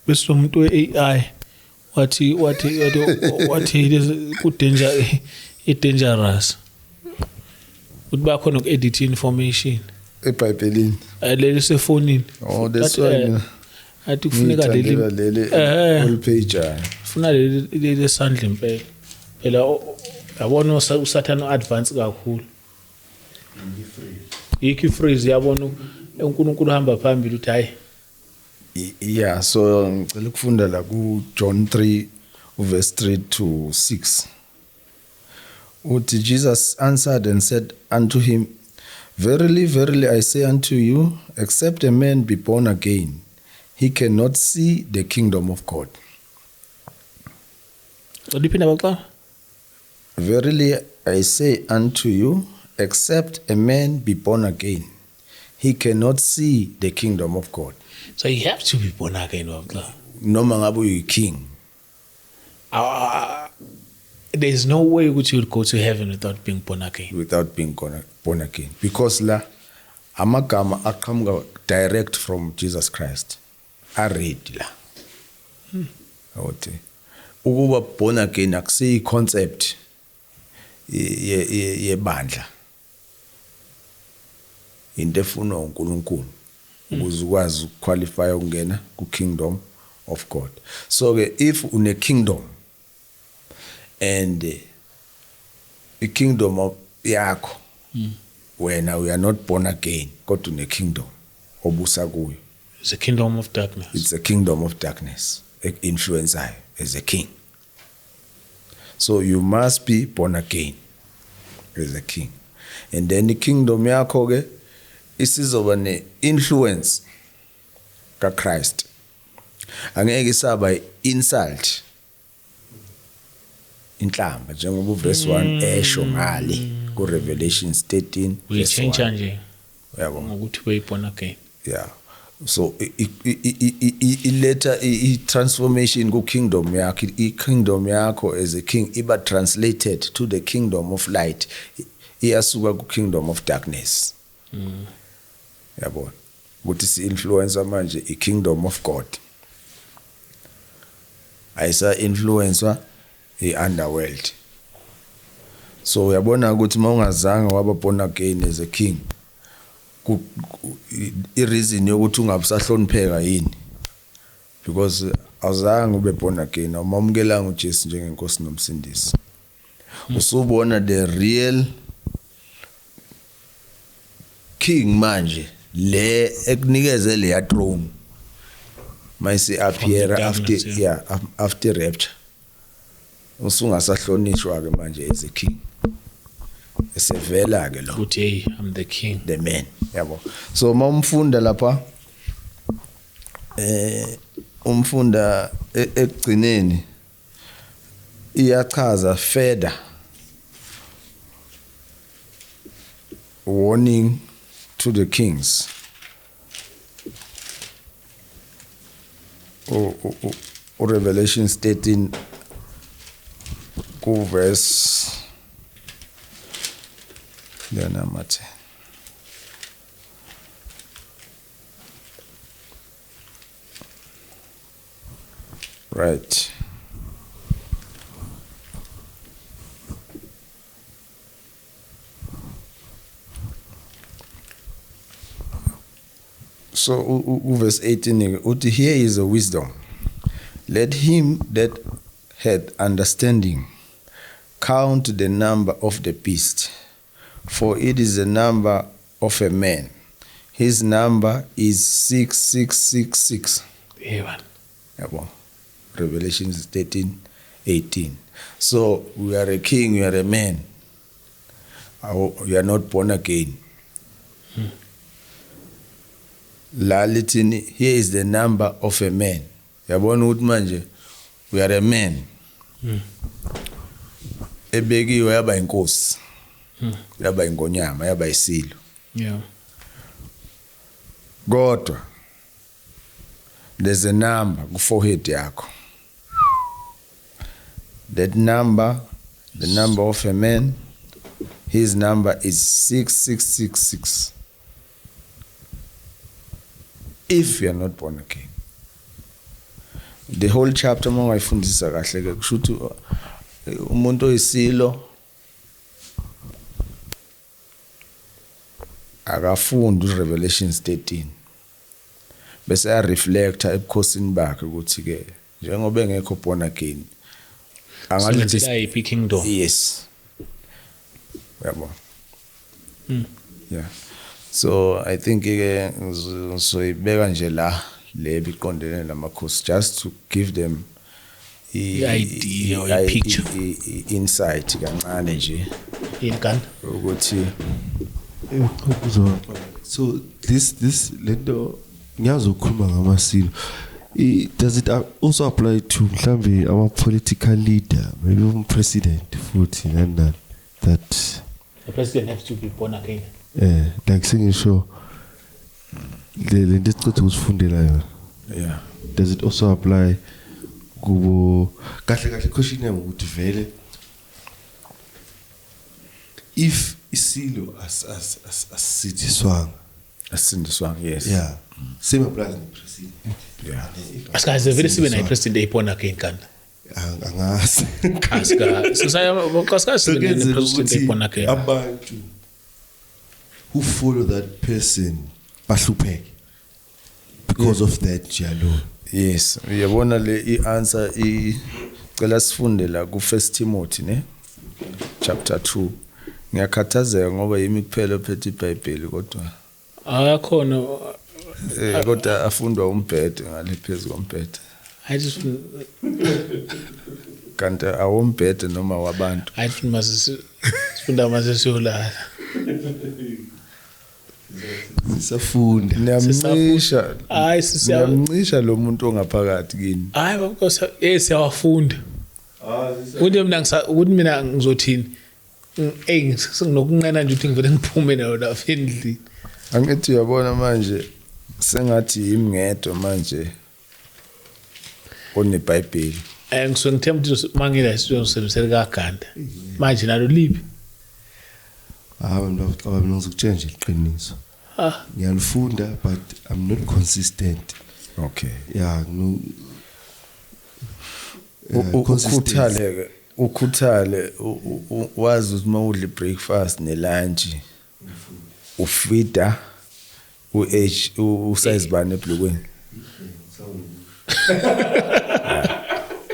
bese umuntu we-AI wathi wathi wathi wathi ku danger, i dangerous uthi bakhona uku-edit information eBhayibhelini. Leli sefonini. Oh, that's why mina athi kufuneka leli ngiyithandela leli all page. Funa leli lesandla impela phela, yabona usathana advance kakhulu, yikho i-freeze, yabona uNkulunkulu uhamba phambili uthi hayi. Yeah, so ngicela ukufunda la ku John 3 verse 3 to 6. Uthi, Jesus answered and said unto him, "Verily, verily, I say unto you, except a man be born again, he cannot see the kingdom of God." Liphinda baxa. Verily I say unto you, except a man be born again, he cannot see the kingdom of God. So you have to be born again, baxa. Noma ngabe uyi-king. There's no way ukuthi you'll go to heaven without being born again. Without being born again. Because la amagama aqhamuka direct from Jesus Christ. Aready la. Awuthi ukuba born again akusiyi concept yebandla. Into efunwa uNkulunkulu ukuze ukwazi ukuqualify ukungena ku kingdom of God. So ke if une kingdom and i kingdom of yakho, wena we are not born again, kodwa une kingdom obusa kuyo. It's a kingdom of darkness. It's a kingdom of darkness influence as a king. So you must be born again as a king. And then the kingdom yakho ke isizoba ne influence ka Christ. Angeke isaba insult, inhlamba, njengoba uverse 1 esho ngale ku Revelations 13 verse Uyitshintsha 1. nje Uyabona? ngokuthi ube born again. Yeah. So iletha i transformation ku kingdom yakho. I kingdom yakho as a king iba translated to the kingdom of light. Iyasuka ku kingdom of darkness. Yabona ukuthi si influence manje i kingdom of God. Ayisa influencer i underworld. So uyabona ukuthi mawungazange waba born again as a king, i reason yokuthi ungabusahlonipheka yini, because awuzange ube born again, awumamukelanga uJesu njengenkosi nomsindisi. Usubona the real king manje le ekunikeze leya throne mayisi appear From the after darkness, yeah. Yeah, after rapture usungasahlonishwa ke manje as a king, esevela ke lo Ukuthi hey, I'm the king. The man, yabo. So mawumfunda lapha, umfunda ekugcineni iyachaza further warning to the kings. O Revelations 13 ku verse lena mathe. Right. So verse 18 uthi, here is a wisdom. Let him that had understanding count the number of the beast, for it is the number of a man. His number is 6666. Yeah, man. Yabo. Revelations 13:18. So we are a king, we are a man. We are not born again. La lithini, here is the number of a man. Yabona ukuthi manje we are a man ebekiwe yaba inkosi, yaba ingonyama, yaba isilo. Kodwa there's a number ku forehead yakho. That number, the number of a man, his number is 6666. If you are not born again. The whole chapter uma ungayifundisa kahle ke, kusho ukuthi umuntu oyisilo akafundi uRevelations 13, bese ya-reflecta ebukhosini bakhe ukuthi ke njengoba engekho born again, angathi yiphi kingdom. Yes, uyabona. Yeah, so I think ke ngizoyibeka nje la le biqondene namakhosi, just to give them i-idea or i-picture, insight kancane nje. Yini ukuthi So this lento ngiyazi ukukhuluma ngamasilo, does it also apply to mhlambe our political leader, maybe um president futhi nani that the president has to be born again? Like sengisho le lento esicethe ukusifundela yona. Yeah. Does it also apply kubo? Kahle kahle question yami ukuthi vele if isilo asisindiswanga, asindiswanga, yes. Yeah. Same applies to the president. Yeah. Asikaze vele sibe nayo president eyi-born again kanti. Angazi. Asikaze sibe ne president eyi-born again. Abantu who follow that person bahlupheke because of that nje alone. Yes, uyabona le i-answer, icela sifunde la ku 1 Timothy ne chapter 2. Ngiyakhathazeka ngoba yimi kuphela ophethe iBhayibheli, kodwa akakhona kodwa afundwa umbhede ngale phezulu kombhede. I just kanti awombhede noma wabantu. I just must sifunda mase siyolala. Sisafunda. Niyamncisha. Hayi, siyamncisha lo muntu ongaphakathi kini. Hayi baba, siyawafunda. Ukuthi mina ukuthi mina ngizothini? Senginokunqena nje ukuthi ngivele ngiphume nayo lapha endlini. Angithi uyabona manje sengathi yimi ngedwa manje oneBhayibheli. Ngisuke ngithemba ukuthi mangila isizosebenzisela kaGanda. Manje nalo liphi? Abantu baba mina ngizokutshela nje iqiniso. Ngiyalifunda but I'm not consistent. Okay. Yeah, no. Ukhuthale ukhuthale, wazi ukuthi mawudla breakfast nelunch ufida uH usize bani ebhlukweni.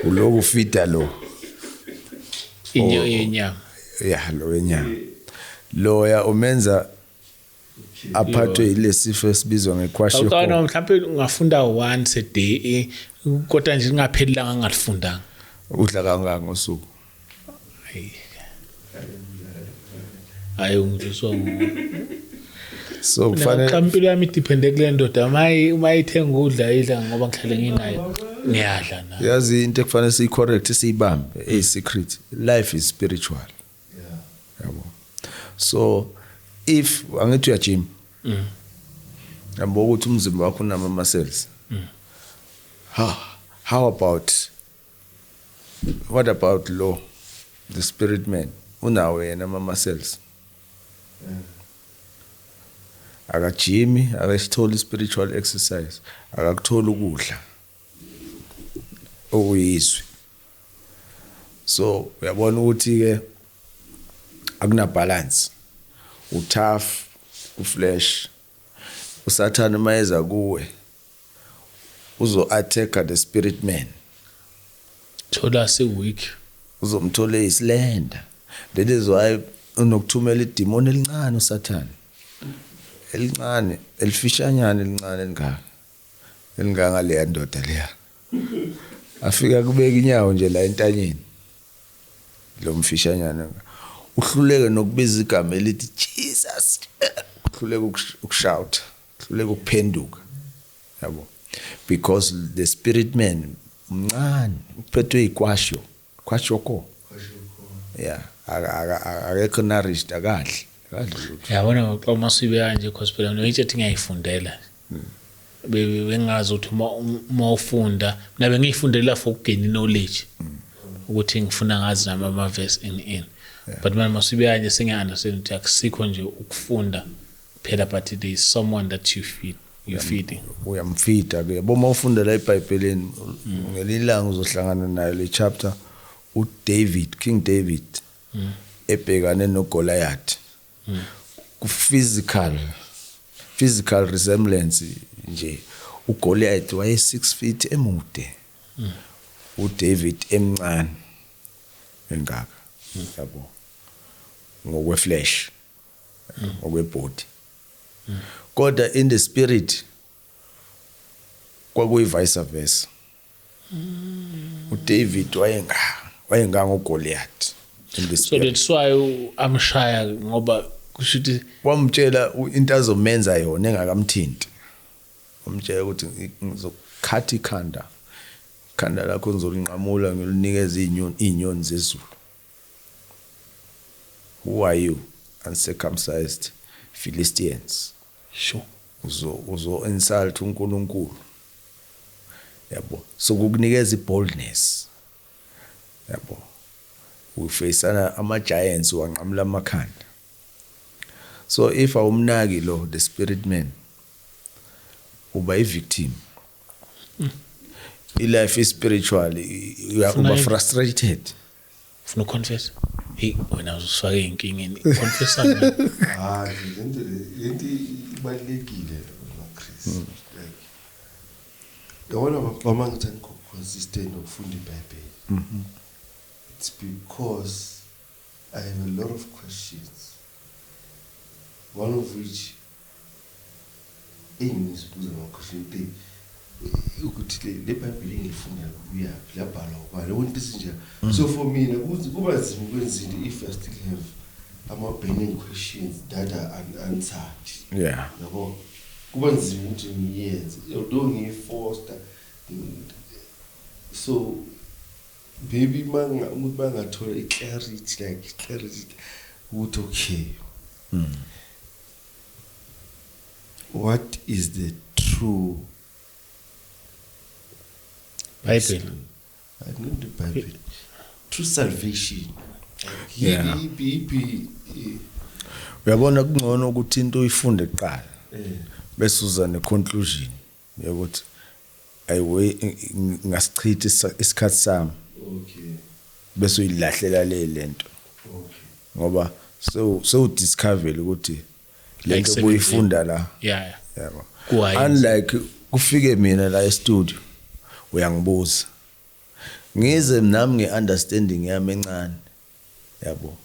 Uloku ufida lo inyama. Yeah, lo wenyama. Loya umenza aphathwe yilesifo esibizwa ngekwashiorkor. Awukana mhlawumbe ungafunda once a day, kodwa nje ngingaphelelanga ngalifundanga. Udla kangaka ngosuku? Hayi. Hayi ungizwa. So kufanele impilo yami idepende kule ndoda. Uma ithenga ukudla idla ngoba ngihlale nginayo. Ngiyadla na. Yazi into ekufanele siyicorrect siyibambe, a secret. Life is spiritual. Yeah. Yabo. So if angithi uya gym, yabo ukuthi umzimba wakho unama muscles. How about what about law, the spirit man unawo yena ama muscles? Akajimi, akasitholi spiritual exercise, akakuthola ukudla okuyizwi. So uyabona ukuthi ke akuna balance. Utough, uflesh. uSathane mayeza kuwe uzo attack the spirit man. Thola se weak. Uzomthola islender. That is why unokuthumela idemon elincane uSathane. Elincane, elifishanyana elincane elingaka. Elingaka leya ndoda leya. Afika kubeka inyawo nje la entanyeni. Lo mfishanyana uhluleke nokubiza igama elithi Jesus. Uhluleke ukushout, uhluleke ukuphenduka. Yabo, because the spirit man mncane, uphethwe ikwasho kwashoko, yeah, akekho nourished, akadli lutho. Yabona, xa uma sibe kanje, because phela mina into ethi ngiyayifundela, bengazi ukuthi uma ufunda, mina bengiyifundela for ukugain knowledge, ukuthi ngifuna ngazi nami ama-verse in, but manje masibe kanje sengiya-understand ukuthi akusikho nje ukufunda phela, but there is someone that you feed, you feeding. Uyamfeeda ke, yabo. Uma ufunda la eBhayibhelini, ngelinye ilanga uzohlangana nayo le chapter, uDavid, King David ebhekane noGoliath ku physical resemblance nje. uGoliath waye 6 feet emude, uDavid emncane engaka, yabo, ngokweflesh, ngokwebody, kodwa in the spirit kwakuyi vice versa. uDavid wayengango Goliath in the So spirit. That's why amshaya, ngoba kusho ukuthi Wamtshela into azomenza yona engakamthinti. Wamtshela ukuthi ngizokhatha ikhanda lakho, ngizolinqamula, ngilinikeza izinyoni zezulu. Who are you, uncircumcised Philistines? Uzo insult uNkulunkulu, yabo. So kukunikeza iboldness, yabo, ufacana ama giants, wanqamula amakhanda. So if awumnaki lo the spirit man, uba i victim. I life is spiritual, uba frustrated. Ufuna ukuconfess? Hey wena, uzosifaka ey'nkingeni, confessa man. Hayi, lento ibalulekile na, Chris. Like, yabona, mama, ngithi angikho consistent nokufunda iBhayibheli, it's because I have a lot of questions, one of which engizibuza ama-question te ukuthi le Bhayibheli engilifundayo kuyaphi, labhalwa ubani, yabona, into ezinjalo. So for mina kuba nzima ukwenza into if I still have ama-burning questions that are unanswered. Yabo, kuba nzima ukuthi ngiyenze, although ngiyifoster. So maybe umuntu bangathola i-clarity, like clarity ukuthi okay, what is the true Bible. Not the Bible, true salvation. Like, yiphi Uyabona, kungcono ukuthi into uyifunde kuqala, bese uza ne-conclusion yokuthi ayiwe, ngasichitha isikhathi sami, bese uyilahlela le lento, ngoba so sewudiscover ukuthi lento Ayisebenzi. obuyifunda la, yabo, Kuwayenza. unlike kufike mina la e-studio, uyangibuza, ngize nami nge-understanding yami encane, yabo,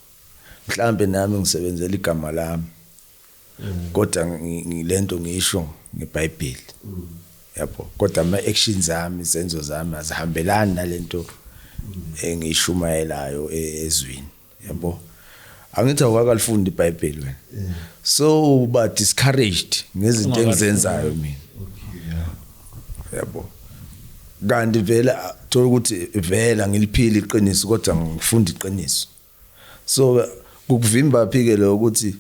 mhlambe nami ngisebenzela igama lami, kodwa ngilento ngisho ngeBhayibheli, yabo, kodwa ama actions ami, izenzo zami azihambelani nalento engiyishumayelayo ezwini, yabo. Angithi awukakalifundi iBhayibheli wena, so uba discouraged ngezinto engizenzayo mina, yabo. Kanti vele thola ukuthi vele ngiliphila iqiniso, kodwa ngifunda iqiniso. So kukuvimba phi ke lo ukuthi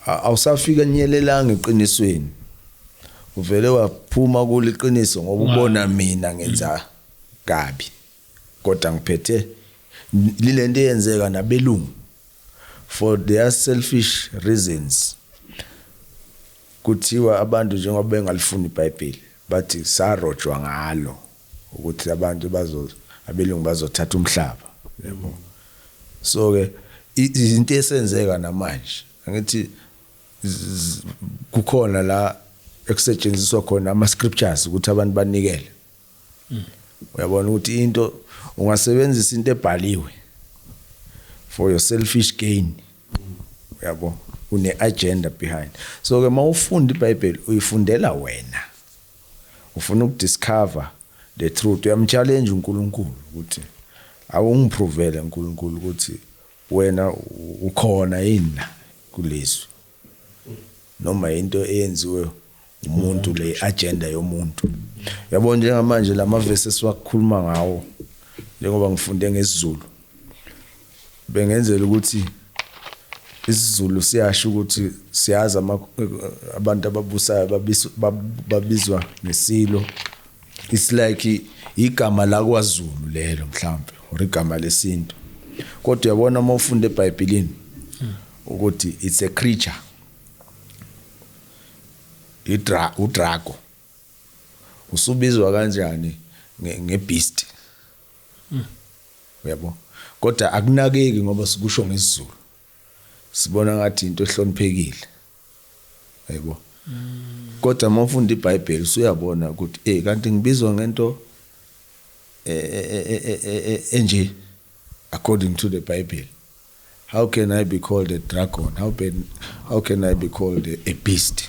awusafika nyelelanga eqinisweni, uvele waphuma kuliqiniso ngoba ubona mina ngenza kabi, kodwa ngiphethe lilento eyenzeka nabelungu for their selfish reasons. Kuthiwa abantu njengoba bengalifuni iBhayibheli, bathi sarojwa ngalo ukuthi abantu bazo, abelungu bazothatha umhlaba, yabo. So ke izinto esenzeka namanje, angithi kukhona la ekusetshenziswa khona ama scriptures ukuthi abantu banikele. Uyabona ukuthi into ungasebenzisa into ebhaliwe for your selfish gain, uyabo, une agenda behind. So ke mawufunda iBhayibheli, uyifundela wena, ufuna ukudiscover the truth. Uyamchallenge uNkulunkulu ukuthi awungiprovele uNkulunkulu ukuthi wena ukhona yini la kulezwi, noma into eyenziwe. Umuntu le agenda yomuntu. Yabo, njengamanje lama verses wakukhuluma ngawo, njengoba ngifunde ngesiZulu, bengenzela ukuthi isiZulu siyasho ukuthi siyazi abantu ababusayo babizwa ngesilo. It's like igama la kwaZulu lelo mhlawumbe, or igama lesintu, kodwa uyabona uma ufunda eBhayibhelini ukuthi it's a creature, idra udrago usubizwa kanjani ngebeast, uyabo? Kodwa akunakeki ngoba sikusho ngesiZulu, sibona ngathi into ehloniphekile, yebo. Kodwa uma ufunda iBhayibheli usuyabona ukuthi kanti ngibizwa ngento enje according to the Bible. How can I be called a dragon? How can I be called a beast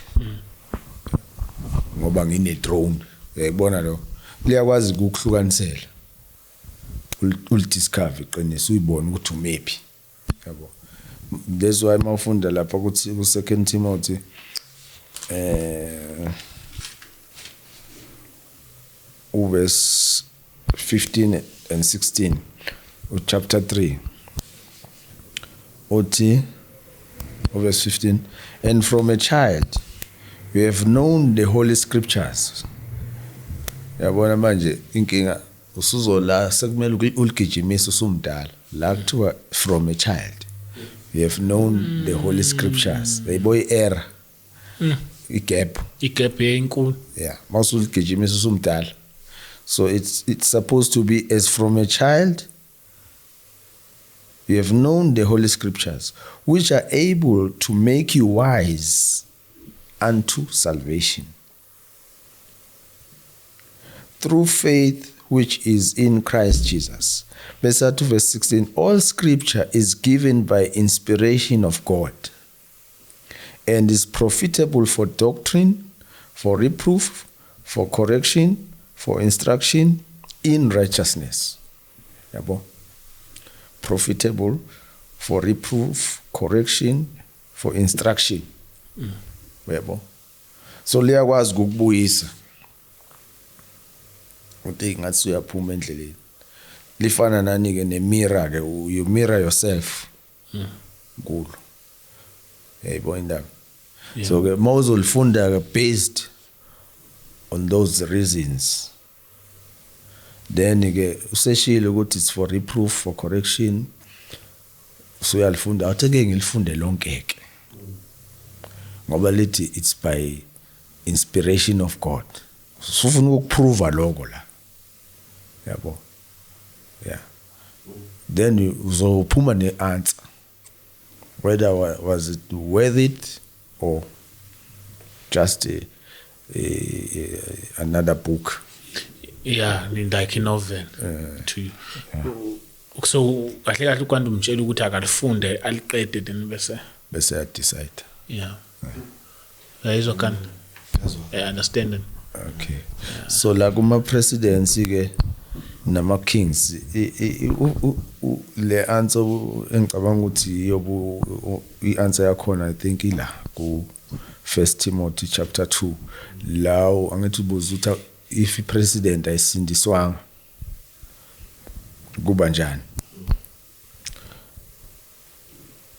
ngoba ngine throne? Uyayibona, lo liyakwazi ukuhlukanisela, ulidiscover iqiniso, uyibone ukuthi umephi, yabo. That's why mawufunda lapha ukuthi ku Second Timothy uverse 15 and 16, uchapter 3, uthi verse 15, "And from a child you have known the holy scriptures." Yabona manje inkinga usuzola sekumele uligijimise usumdala. La kuthiwa from a child you have known the holy scriptures. Yayibo i-error, igap. Igap enkulu. Yeah, mawusuligijimisa usumdala. So it's supposed to be as from a child you have known the holy scriptures, which are able to make you wise unto salvation through faith which is in Christ Jesus. Bese athi verse 16, "All scripture is given by inspiration of God and is profitable for doctrine, for reproof, for correction, for instruction in righteousness." Yabo, profitable for reproof, correction, for instruction, uyabo? So liyakwazi ukukubuyisa uthi ngathi uyaphuma endleleni. Lifana nani ke? Nemirror ke. You mirror yourself kulo, yayibona indaba? So ke mawuzolifunda ke based on those reasons, then ke useshilo ukuthi it's for reproof, for correction. Usuyalifunda, athi ke ngilifunde lonke ke ngoba lithi it's by inspiration of God. Sufuna ukuprova lokho la, yabo? Yeah, then uzophuma ne-answer whether was it worth it or just another book. Yeah, like novel to you. So kahle kahle ukanti umtshela ukuthi akalifunde aliqede, then bese bese ya decide. Yeah, yayizwa kanti I understand. Okay, so la kuma presidency ke nama kings, le answer engicabanga ukuthi iyobu i-answer yakhona, I think ila ku First Timothy chapter 2 lawo. Angithi ubuza ukuthi if ipresident ayisindiswanga kuba njani,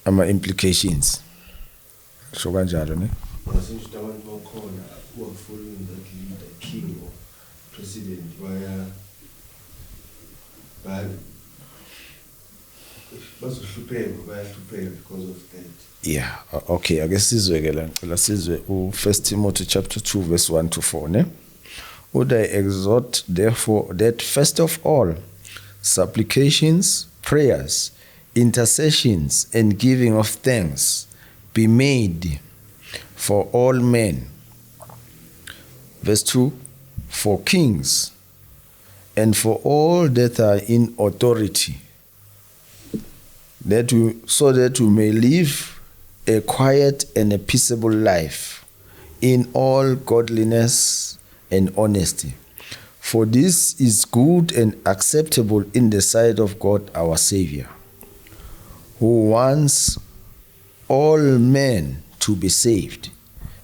ama implications, sho kanjalo ne? Ngasenje abantu bakhona who are following that leader, king or president, baya bazohlupheka, bayahlupheka because of that. Yeah, okay, ake sizwe ke la. Ngicela sizwe u 1 Timothy chapter 2 verse 1 to 4 ne. Would I exhort therefore that first of all supplications, prayers, intercessions and giving of thanks be made for all men. Verse 2, for kings and for all that are in authority, that we so that we may live a quiet and a peaceable life in all godliness and honesty. For this is good and acceptable in the sight of God our Savior, who wants all men to be saved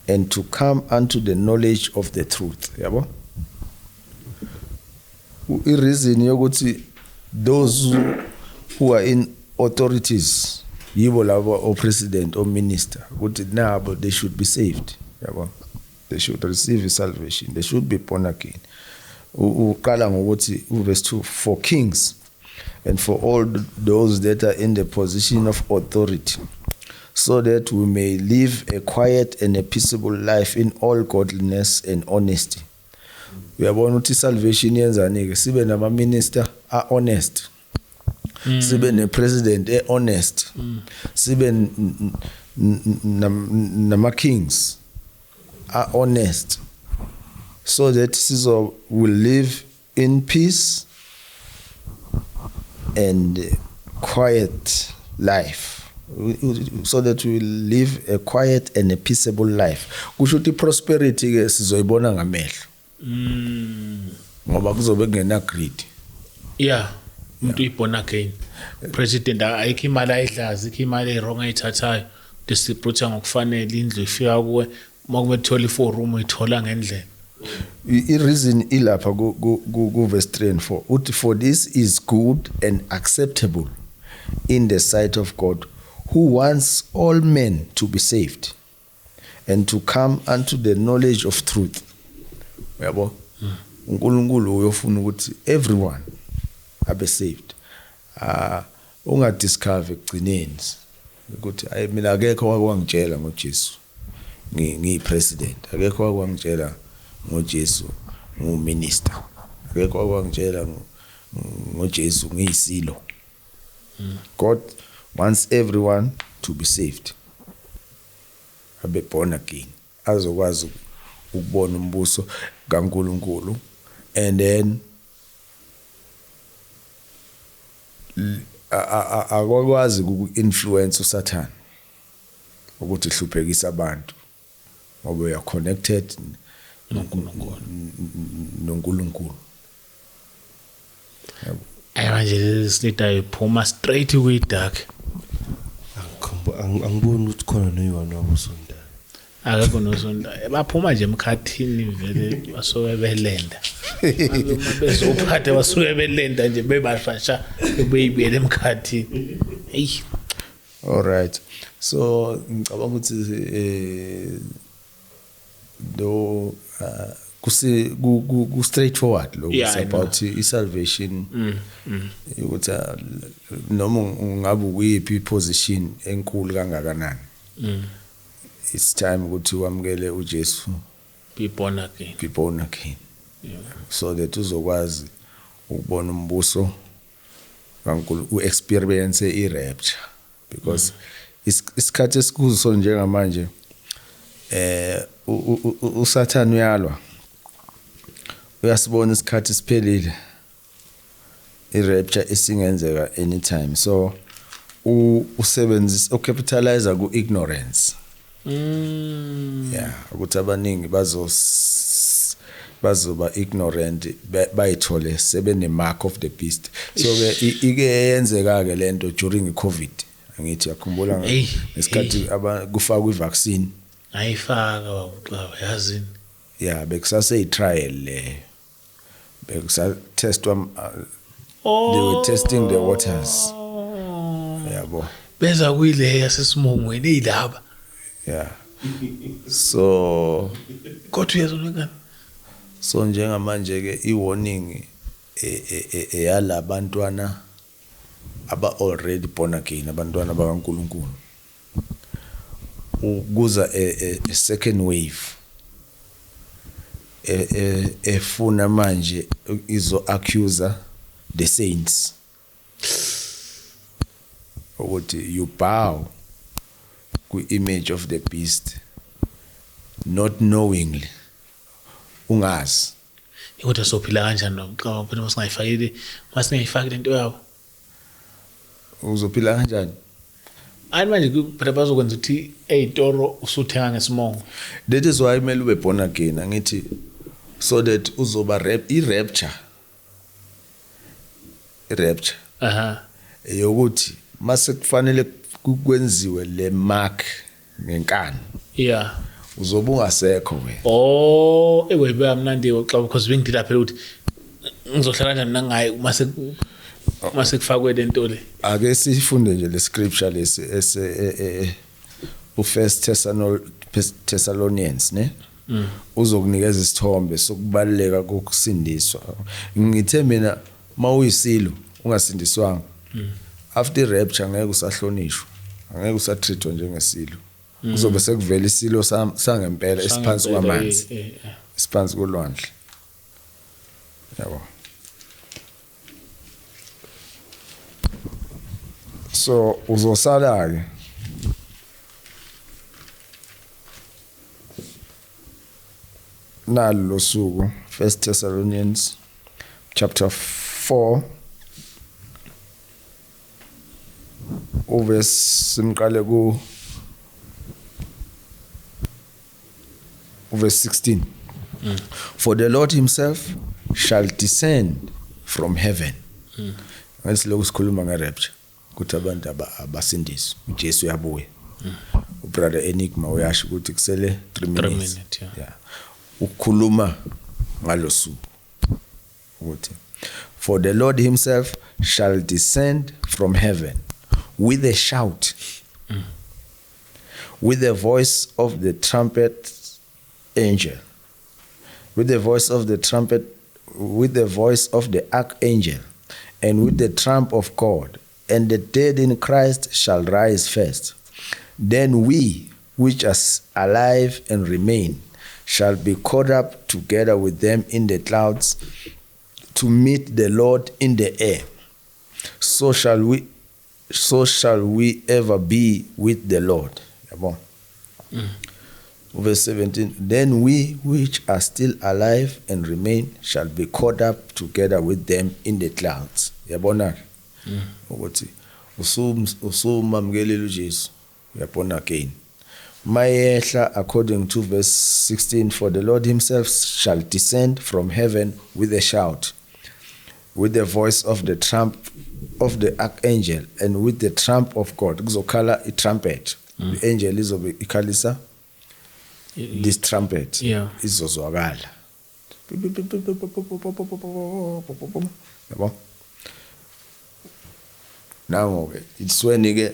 and to come unto the knowledge of the truth. Yabo, i-reason yokuthi those who are in authorities, yibo labo o-president, o-minister, ukuthi nabo they should be saved, yabo, they should receive salvation, they should be born again. Uqala ngokuthi uverse 2, for kings and for all those that are in the position of authority, so that we may live a quiet and a peaceable life in all godliness and honesty. Uyabona ukuthi salvation yenzani ke? Sibe nama minister a honest, sibe ne president e honest, sibe nama kings are honest, so that sizo will live in peace and quiet life, so that we will live a quiet and a peaceable life. Kusho ukuthi prosperity ke sizoyibona ngamehlo, ngoba kuzobe kungena greed. Yeah, umuntu uyi-born again president, ayikho imali ayidlazi, ikho imali eyi-wrong ayithathayo, distribute ngokufanele, indlu ifika kuwe, uma kumele uthole i-four room uyithola ngendlela. I-reason ilapha ku verse 3 and 4, uthi, "For this is good and acceptable in the sight of God, who wants all men to be saved and to come unto the knowledge of truth." Uyabo, uNkulunkulu uyofuna ukuthi everyone abe saved. Ah, ungadiscover ekugcineni ukuthi ayi, mina akekho wake wangitshela ngoJesu ngiyi-president, akekho wake wangitshela ngoJesu ngu-minister, akekho wake wangitshela ngoJesu ngiyisilo. God wants everyone to be saved, abe born again, azokwazi ukubona umbuso kaNkuluNkulu, and then akwazi uku-influence uSathane ukuthi hluphekisa abantu, ngoba uya connected noNkulunkulu. noNkulunkulu. Ayi, manje lesi iphuma straight kwi-dark. Angiboni ukuthi khona noyi-one wabo osontayo. Akekho nosontayo, baphuma nje emkhathini vele, basuke belenda. Uma bezophatha basuke belenda nje, bebashasha beyibuyele emkhathini, eyi. All right, so ngicabanga ukuthi lo kuse ku straightforward lo. Yeah, it's I know. About i salvation, ukuthi noma ungabe ukuyiphi position enkulu kangakanani, it's time ukuthi wamukele uJesu. Be born again. Be born again, so that uzokwazi ukubona umbuso kaNkulunkulu, uexperience i-rapture, because isikhathi esikuso njengamanje, uSathane uyalwa, uyasibona isikhathi siphelile, i-rapture isingenzeka anytime, so usebenzisa, ucapitalize ku ignorance. Yeah, ukuthi abaningi bazoba ignorant, bayithole sebene mark of the beast. So ke ike yenzeka ke lento during iCovid, angithi yakhumbula Hey, ngesikhathi kufakwa ivaccine? Ayifaka baba, yazini. Yeah, bekusase trial le, bekusa testwa, they were testing the waters, yabo. Beza kuyile yasesimongweni eyilaba. Yeah, so Kodwa uyezwa ngani? So njengamanje ke i-warning eyalabantwana aba already born again, abantwana bakaNkuluNkulu, ukuza a second wave efuna manje izo accuse the saints ukuthi you bow ku image of the beast not knowingly, ungazi. Kodwa sophila kanjani nomxaba phela masingayifakile into yabo? Uzophila kanjani? Hayi, manje phela bazokwenza ukuthi ey'toro usuthenga ngesimongo. That is why kumele ube born again, angithi, so that uzoba rap i-rapture yokuthi mase kufanele kwenziwe le mark ngenkani, Uzobe ungasekho wena. Oh, ewe beyamnandi xa because bengidila phela ukuthi ngizohlala kanjani nangaye uma sekufakwe le nto le. Ake sifunde nje le scripture lesi ese uFirst Thessalonians, ne? Uzokunikeza isithombe sokubaluleka kokusindiswa. Ngithe mina mawuyisilo ungasindiswanga, after rapture ngeke usahlonishwa, angeke usatreatwa njengesilo. Kuzobe sekuvela isilo sangempela esiphansi kwamanzi, isiphansi kolwandle. Yabo. So uzosala ke nalo suku, First Thessalonians chapter 4 uverse simqale ku verse 16. For the Lord himself shall descend from heaven. Ngesilokhu sikhuluma ngerapture ukuthi abantu abasindiswe, uJesu uyabuya. Ubrother Enigma uyasho ukuthi kusele 3 minutes. Yeah. Ukukhuluma ngalosuku ukuthi for the Lord himself shall descend from heaven with a shout, with the voice of the trumpet angel, with the voice of the trumpet, with the voice of the archangel, and with the trump of God, and the dead in Christ shall rise first. Then we which are alive and remain shall be caught up together with them in the clouds to meet the Lord in the air. So shall we ever be with the Lord. Yabo. Verse 17, then we which are still alive and remain shall be caught up together with them in the clouds. Yabona ukuthi usumamkelile uJesu, uyabona again. Mayehla according to verse 16, for the Lord himself shall descend from heaven with a shout, with the voice of the trump of the archangel, and with the trump of God. Kuzokhala i-trumpet. The angel izobe ikhalisa this trumpet. Izozwakala. Yabo. Now it's when ke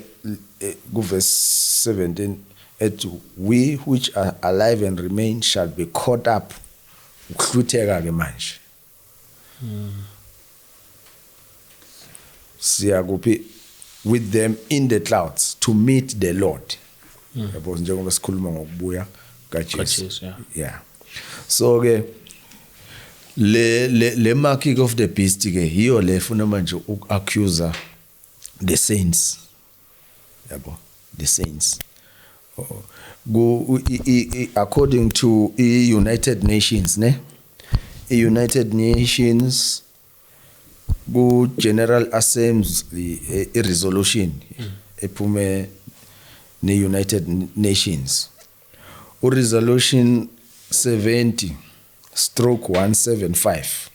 ku verse 17 at we which are alive and remain shall be caught up. Ukuhlutheka ke manje. Siya kuphi? With them in the clouds to meet the Lord. Yabo njengoba sikhuluma ngokubuya kaJesu. Yeah. So ke le marking of the beast ke yiyo le funa manje ukuaccuse the saints. Yabo, the saints. Go according to United Nations, ne? United Nations go General Assembly a resolution ephume ne United Nations. U resolution 70/175.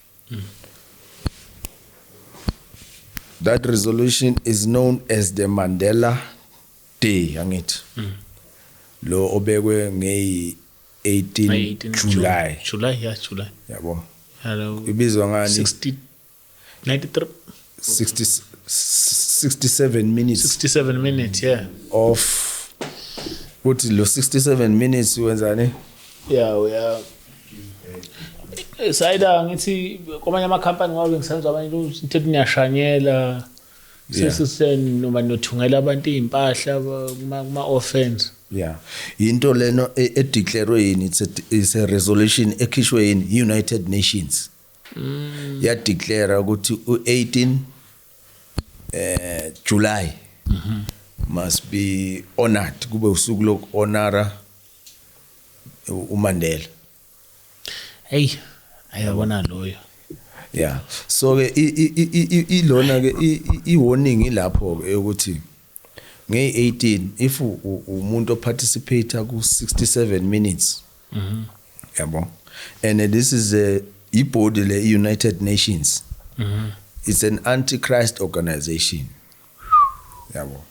That resolution is known as the Mandela Day, angithi. Lo obekwe nge 18 July. July, yeah, July. Yabo. Hello. Ibizwa ngani? 93 67 minutes. 67 minutes, yeah. Of kuthi lo 67 minutes wenzani? Yeah, yeah. Sayida ngithi kwamanye ama company ngoba ngisenza abanye ukuthi niyashanyela sesisen noma nothungela abantu impahla kuma offense. Yeah. Into leno edeclare yini, it's a resolution ekhishwe yini United Nations. Ya declare ukuthi u18 July must be honored, kube usuku lokuhonora uMandela. Hey, ayabona loyo. Yeah. So ke ilona ke i warning ilapho ke ukuthi nge18 if umuntu oparticipate ku 67 minutes. Yabo. And this is a ibody le United Nations. It's an antichrist organization. Yabo.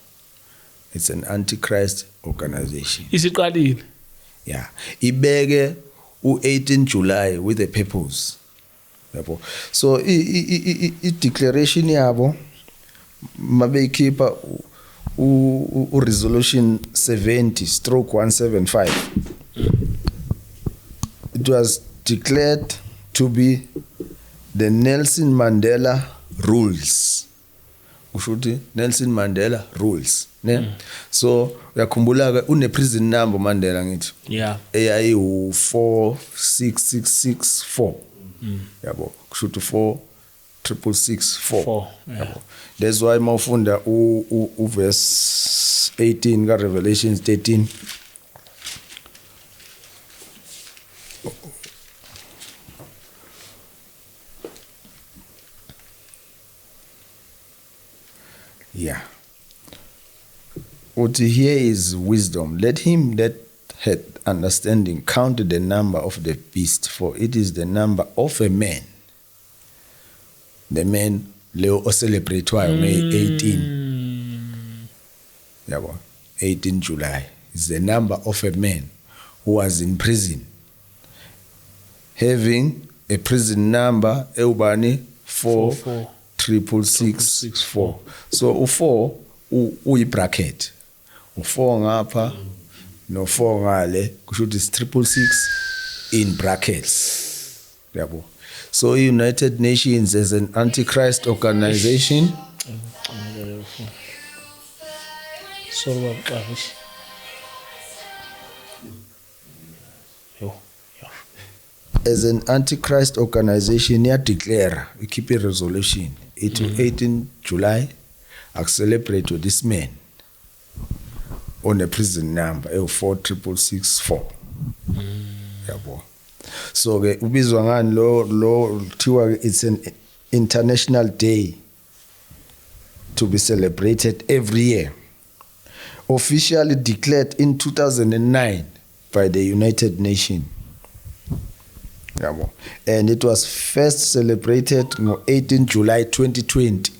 It's an antichrist organization. Isiqalile. Yeah, ibeke u18 July with a purpose, yabo. So i declaration yabo mabeyikhipha u resolution 70/175, it was declared to be the Nelson Mandela rules. Kusho ukuthi Nelson Mandela rules, ne? So uyakhumbula ke une prison number Mandela, ngithi? Yeah. Eyayi 46664, yabo. Kusho ukuthi 4 6664. Four, yeah. Yabo, that's why mawufunda u verse 18 ka Revelations 13, yeah, uthi, "Here is wisdom. Let him that hath understanding count the number of the beast, for it is the number of a man." The man leo ocelebratewayo nge-18, yabo, 18 July, is the number of a man who was in prison having a prison number ewubani? 4 Four. 666 4. So u4 uyi bracket, u4 ngapha no4 ngale, kusho ukuthi 666 in brackets, yabo. So United Nations as an antichrist organization. Sorry, baba. Yo, yo. As an antichrist organization, ya declare, ikhiphe resolution ithi 18 July akucelebrate this man on a prison number ewu 46664, yabo. So ke ubizwa ngani lo? Kuthiwa ke it's an international day to be celebrated every year, officially declared in 2009 by the United Nations, yabo, and it was first celebrated ngo-18 July 2020,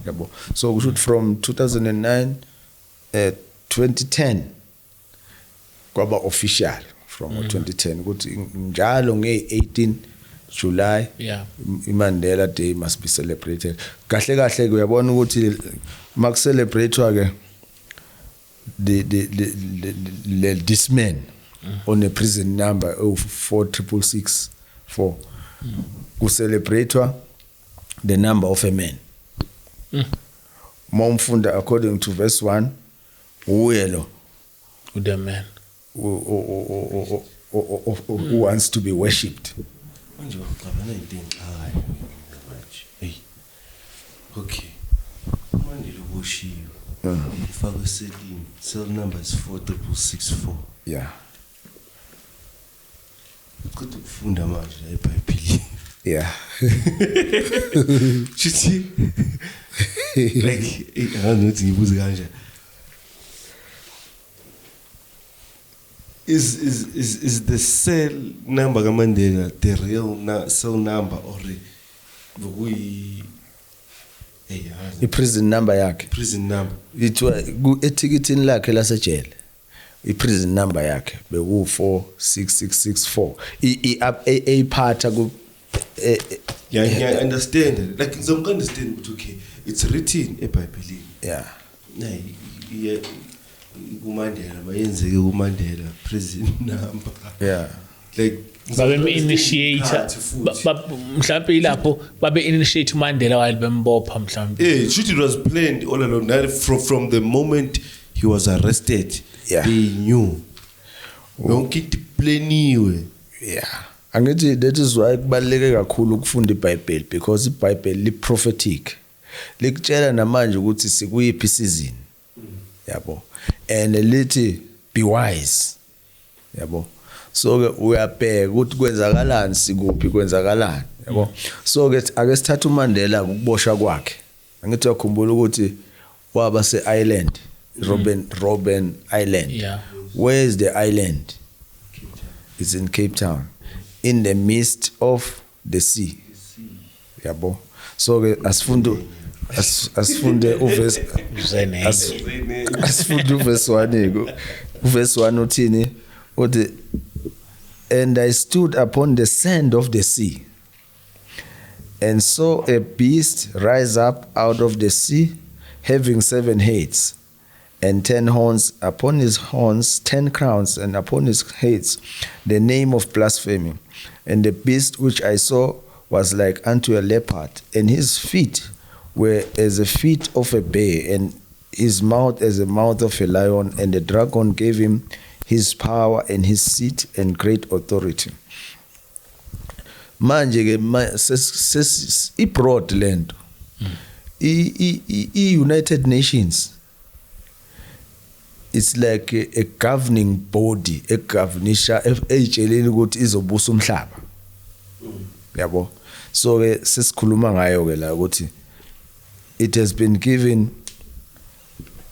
yabo. So kusho ukuthi from 2009, 2010 kwaba official, from 2010 ukuthi njalo nge-18 July iMandela Day must be celebrated. Kahle kahle ke uyabona ukuthi makucelebratewa ke the this man on a prison number 04664, kucelebratewa the number of a man. Mawumfunda according to verse 1, uye lo The man who wants to be worshipped. Manje baxabana into engixakayo manje. Hey, okay, uMandela uboshiwe, ufakwe eselini, cell number is 4664. Qeda ukufunda manje la eBhayibhelini. Shuthi like, angazi ukuthi ngibuze kanjani. Is the cell number kaMandela the real cell number or bekuyi, hey, angazi. I-prison number yakhe. Prison number. Ithiwa ethikithini lakhe lasejele, i-prison number yakhe beku-46664, eyiphatha ku Yeah, understand, like ngizama understand ukuthi okay, it's written eBhayibhelini. Nayi kuMandela, bayenzeke kuMandela prison number. Like babe initiator, mhlawumbe ilapho babe initiate uMandela while bembopha mhlawumbe. Eh, shoot, it was planned all along. That from the moment he was arrested, they knew. Yonke into planiwe. Yeah, angithi that is why kubaluleke kakhulu ukufunda iBhayibheli, because iBhayibheli li prophetic, likutshela namanje ukuthi sikuyiphi season, yabo, and lithi be wise, yabo. So ke uyabheka ukuthi kwenzakalani, sikuphi, kwenzakalani, yabo. So ke ake sithathe uMandela, ukuboshwa kwakhe. Angithi uyakhumbula ukuthi waba se island, Robben Island? Yeah. Where is the island? It's in Cape Town, in the midst of the sea, yabo. So ke asifunde uverse Uzenele. Asifunde uverse 1 ke. Uverse 1 uthini? Uthi, and I stood upon the sand of the sea and saw a beast rise up out of the sea, having 7 heads and 10 horns, upon his horns 10 crowns, and upon his heads the name of blasphemy. And the beast which I saw was like unto a leopard, and his feet were as the feet of a bear, and his mouth as the mouth of a lion. And the dragon gave him his power and his seat and great authority. Manje ke i-broad lento, i-United Nations, it's like a governing body egovernisha, eyitsheleni ukuthi izobusa umhlaba, yabo. So ke sesikhuluma ngayo ke la ukuthi it has been given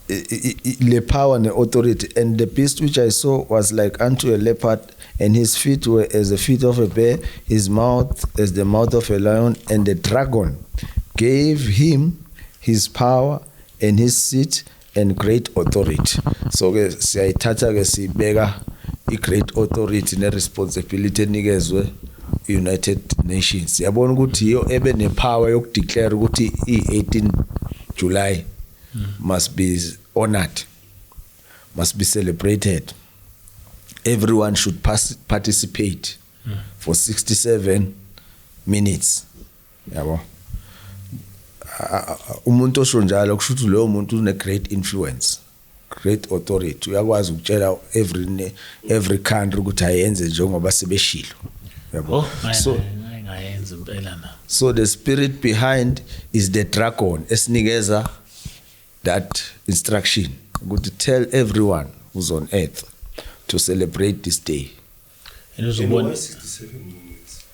le power and authority. And the beast which I saw was like unto a leopard, and his feet were as the feet of a bear, his mouth as the mouth of a lion. And the dragon gave him his power and his seat and great authority. So ke siyayithatha ke sibeka i-great authority ne-responsibility enikezwe United Nations. Yabona ukuthi yiyo ebe nepower yokudeclare ukuthi i-18 July must be honored, must be celebrated. Everyone should participate for 67 minutes. Yabo. Umuntu osho njalo kusho ukuthi loyo muntu une great influence, great authority. Uyakwazi ukutshela every country ukuthi ayenze njengoba sebeshilo. Yabo. So ngayenza impela na. So the spirit behind is the dragon esinikeza that instruction ukuthi tell everyone who's on earth to celebrate this day. And uzobona 67 minutes.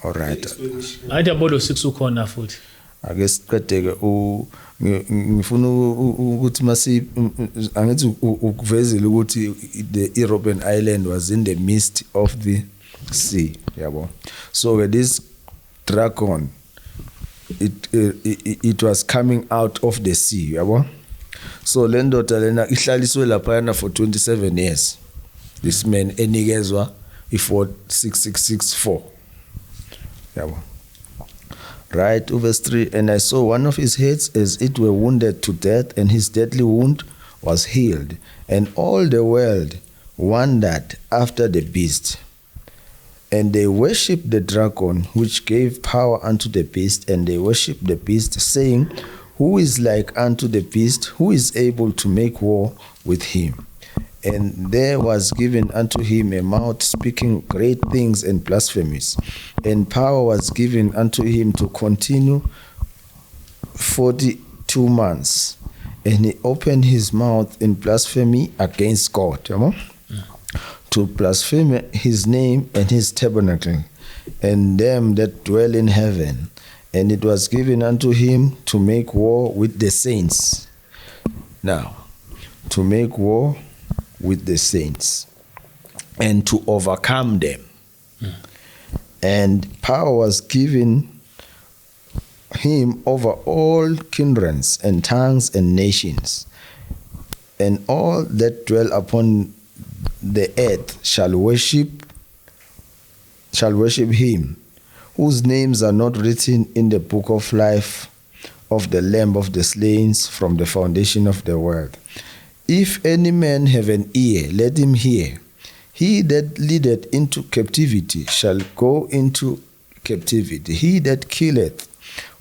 All right. Ayithi yabona 6 ukhona futhi. Ake siqedeke, ngifuna ukuthi masi angithi ukuvezile ukuthi the Robben Island was in the midst of the sea, yabo. So this dragon, it was coming out of the sea, yabo. So le ndoda lena ihlaliswe laphayana for 27 years. This man enikezwa i-46664, yabo. Right, verse 3, and I saw one of his heads as it were wounded to death, and his deadly wound was healed. And all the world wondered after the beast. And they worshipped the dragon, which gave power unto the beast, and they worshipped the beast, saying, Who is like unto the beast? Who is able to make war with him? And there was given unto him a mouth speaking great things and blasphemies. And power was given unto him to continue 42 months. And he opened his mouth in blasphemy against God, you know? To blaspheme his name and his tabernacle, and them that dwell in heaven. And it was given unto him to make war with the saints. Now, to make war with the saints and to overcome them. And power was given him over all kindreds and tongues and nations, and all that dwell upon the earth shall worship him, whose names are not written in the book of life of the Lamb of the slain from the foundation of the world. If any man have an ear, let him hear. He that leadeth into captivity shall go into captivity. He that killeth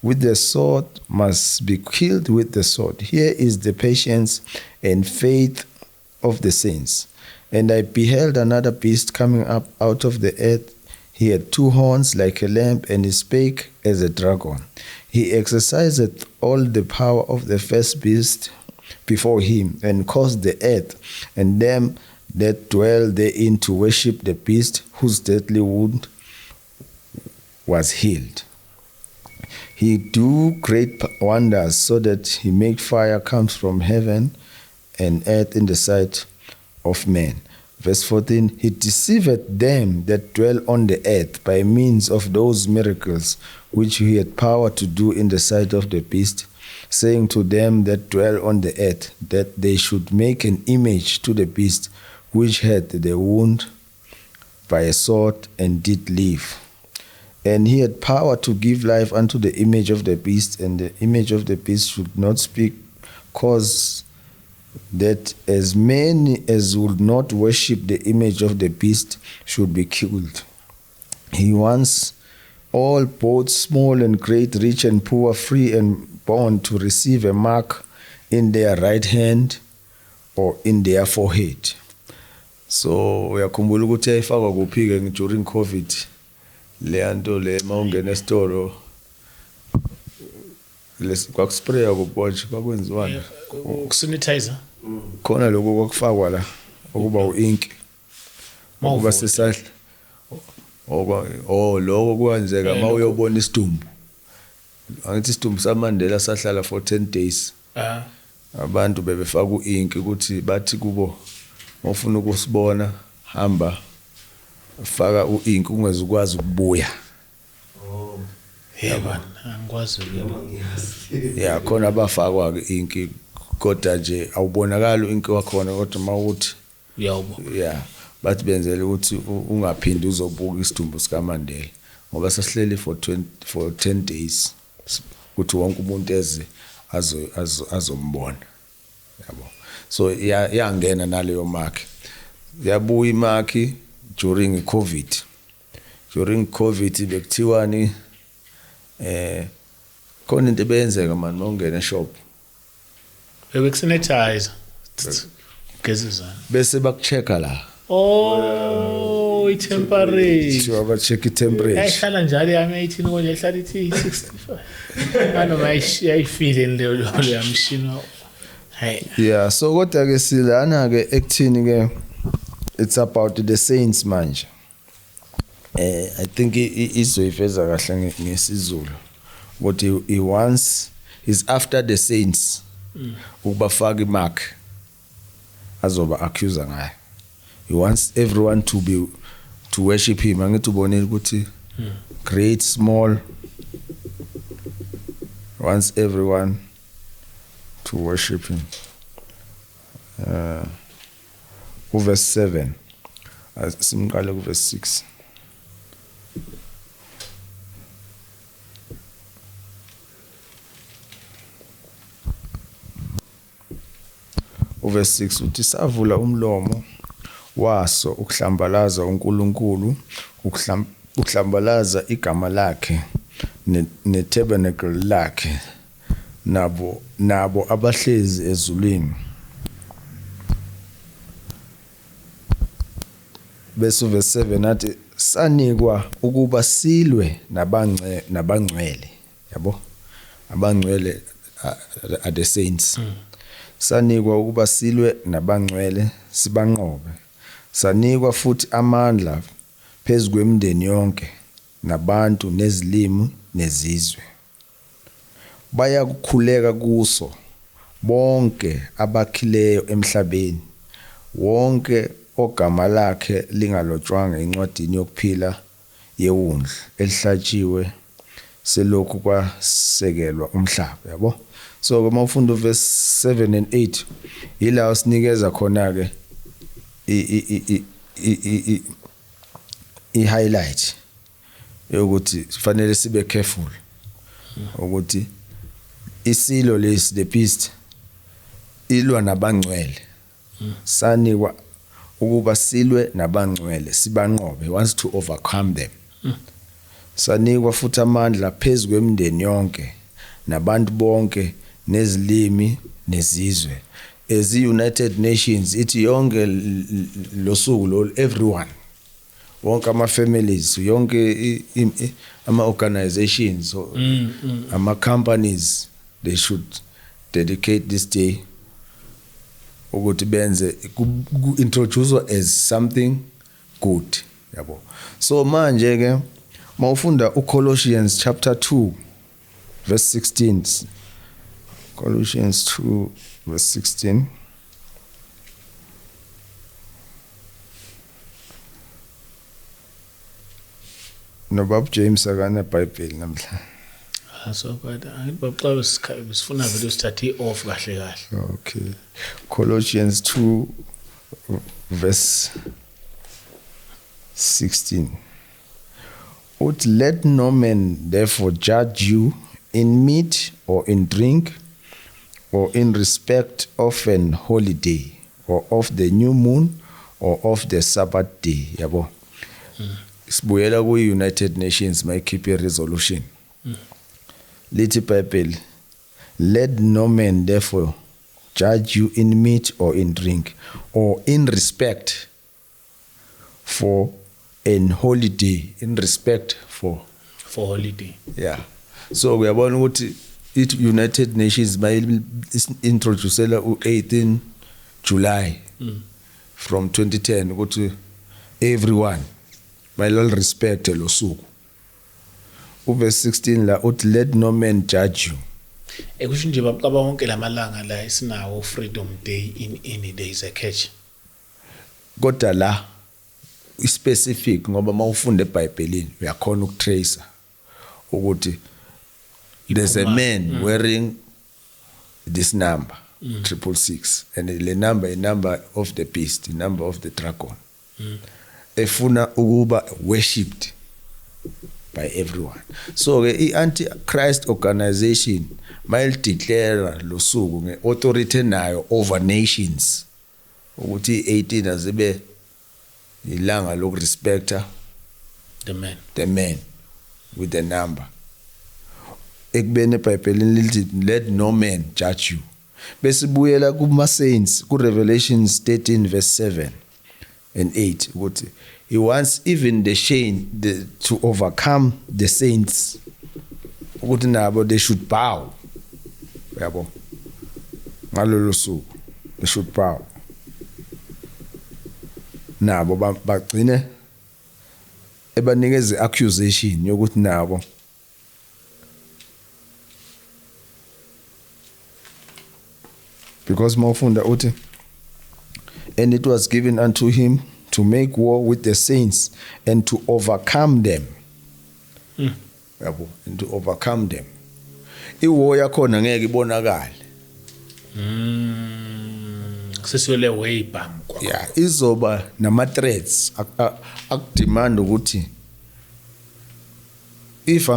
with the sword must be killed with the sword. Here is the patience and faith of the saints. And I beheld another beast coming up out of the earth. He had two horns like a lamb, and he spake as a dragon. He exercised all the power of the first beast before him, and caused the earth and them that dwell therein to worship the beast whose deadly wound was healed. He do great wonders, so that he make fire come from heaven and earth in the sight of men. Verse 14, he deceived them that dwell on the earth by means of those miracles which he had power to do in the sight of the beast, saying to them that dwell on the earth that they should make an image to the beast, which had the wound by a sword and did live. And he had power to give life unto the image of the beast, and the image of the beast should not speak, cause that as many as would not worship the image of the beast should be killed. He wants all, both small and great, rich and poor, free and bond, to receive a mark in their right hand or in their forehead. So uyakhumbula ukuthi yayifakwa kuphi ke during COVID le nto le mawungena esitolo kwakuspraya kubonje kwakwenziwani ukusanitizer khona lokho kwakufakwa la okuba uink okuba sesandla oh lokho kwenzeka mawuyobona isidumbu. Angithi isidumbu saMandela sahlala for 10 days. Abantu bebefaka uink ukuthi bathi kubo mawufuna ukusibona hamba faka uink ungeze ukwazi ukubuya. Oh yebo angikwazi. Yeah khona abafakwa ke ink kodwa nje awubonakali uink wakhona kodwa mawuthi uyawubona. Yeah bathi benzele ukuthi ungaphindi uzobuka isidumbu sikaMandela ngoba sasihleli for 10 days ukuthi wonke umuntu eze azombona yabo. So yangena naleyo mark, yabuya imark during COVID. During COVID bekuthiwani khona into ebeyenzeka manje mawungena eshop bekusanitize gezizana bese bakuchecka la. Oh i-temperature bacheck i-temperature ayihlala njalo yami 18 konje ihlala ithi 65 anoma ayifile leyo yamshini. Hey yeah so kodwa ke silana ke ekuthini ke it's about the saints manje. I think izoyifeza kahle ngesizulu ukuthi he wants is after the saints ukubafaka imark azoba accuse ngayo. He wants everyone to be to worship him. Angithi ubonile ukuthi great small wants everyone to worship him. Verse 7 simqale ku verse 6. Verse 6 uthi savula umlomo waso ukuhlambalaza uNkulunkulu, ukuhlambalaza igama lakhe netabernacle lakhe nabo abahlezi ezulwini. Bese verse 7 athi sanikwa ukuba silwe nabangcwele yabo, abangcwele are the saints. Sanikwa ukuba silwe nabangcwele sibanqobe. Sanikwa futhi amandla phezu kwemindeni yonke nabantu nezilimi nezizwe. Bayakukhuleka kuso bonke abakhileyo emhlabeni, wonke ogama lakhe lingalotshwanga encwadini yokuphila yewundlu elihlatshiwe selokhu kwasekelwa umhlaba yabo. So uma ufunda verse 7 and 8 ila sinikeza khona ke i highlight yokuthi kufanele sibe careful ukuthi isilo lesi the beast ilwa nabangcwele. Sanikwa ukuba silwe nabangcwele sibanqobe, wants to overcome them. Sanikwa futhi amandla phezu kwemindeni yonke nabantu bonke nezilimi nezizwe. As the United Nations ithi yonke losuku lo everyone, wonke ama families, yonke ama organizations, ama companies, they should dedicate this day ukuthi benze introduce as something good yabo. So manje ke mawufunda uColossians chapter 2 verse 16, Colossians 2 verse 16, nobab James akana Bible namhla. So but angithi sifuna vele usithathe off kahle kahle. Okay. Colossians 2 Verse 16 uthi, "Let no man therefore judge you in meat or in drink or in respect of an holiday or of the new moon or of the Sabbath day." Yabo, sibuyela ku-United Nations mayikhiphe i-resolution. Lithi iBhayibheli, "Let no man therefore judge you in meat or in drink or in respect for an holiday," in respect for for holiday. Yeah, so uyabona ukuthi i-United Nations bayi-introducela u-18 July from 2010 ukuthi everyone bayilal respect lo suku. Uverse 16 la uthi, "Let no man judge you." Ekusho nje baqaba wonke lamalanga la esinawo, Freedom Day, in any days a catch. Kodwa la i-specific, ngoba mawufunda eBhayibhelini uyakhona ukutrace ukuthi there's a man wearing this number 666, and le number, i number of the beast, the number of the dragon, efuna ukuba worshipped by everyone. So ke i-Antichrist organization mayilideclare lo suku nge-authority nayo over nations ukuthi i-18 azibe ilanga lokurespecta the man, the man with the number, ekubeni eBhayibhelini lithi, "Let no man judge you." Bese buyela kuma saints ku Revelations 13 verse 7 and 8 ukuthi he wants even the shame to overcome the saints, ukuthi nabo they should bow, yabo, ngalolu suku they should bow nabo, bagcine ebanikeza accusation yokuthi nabo because mawufunda uthi, "And it was given unto him to make war with the saints and to overcome them," yabo, and to overcome them. Iwar yakhona ngeke ibonakale. Sesiyole way bam kwa. Yeah, izoba nama threats akudemand ukuthi if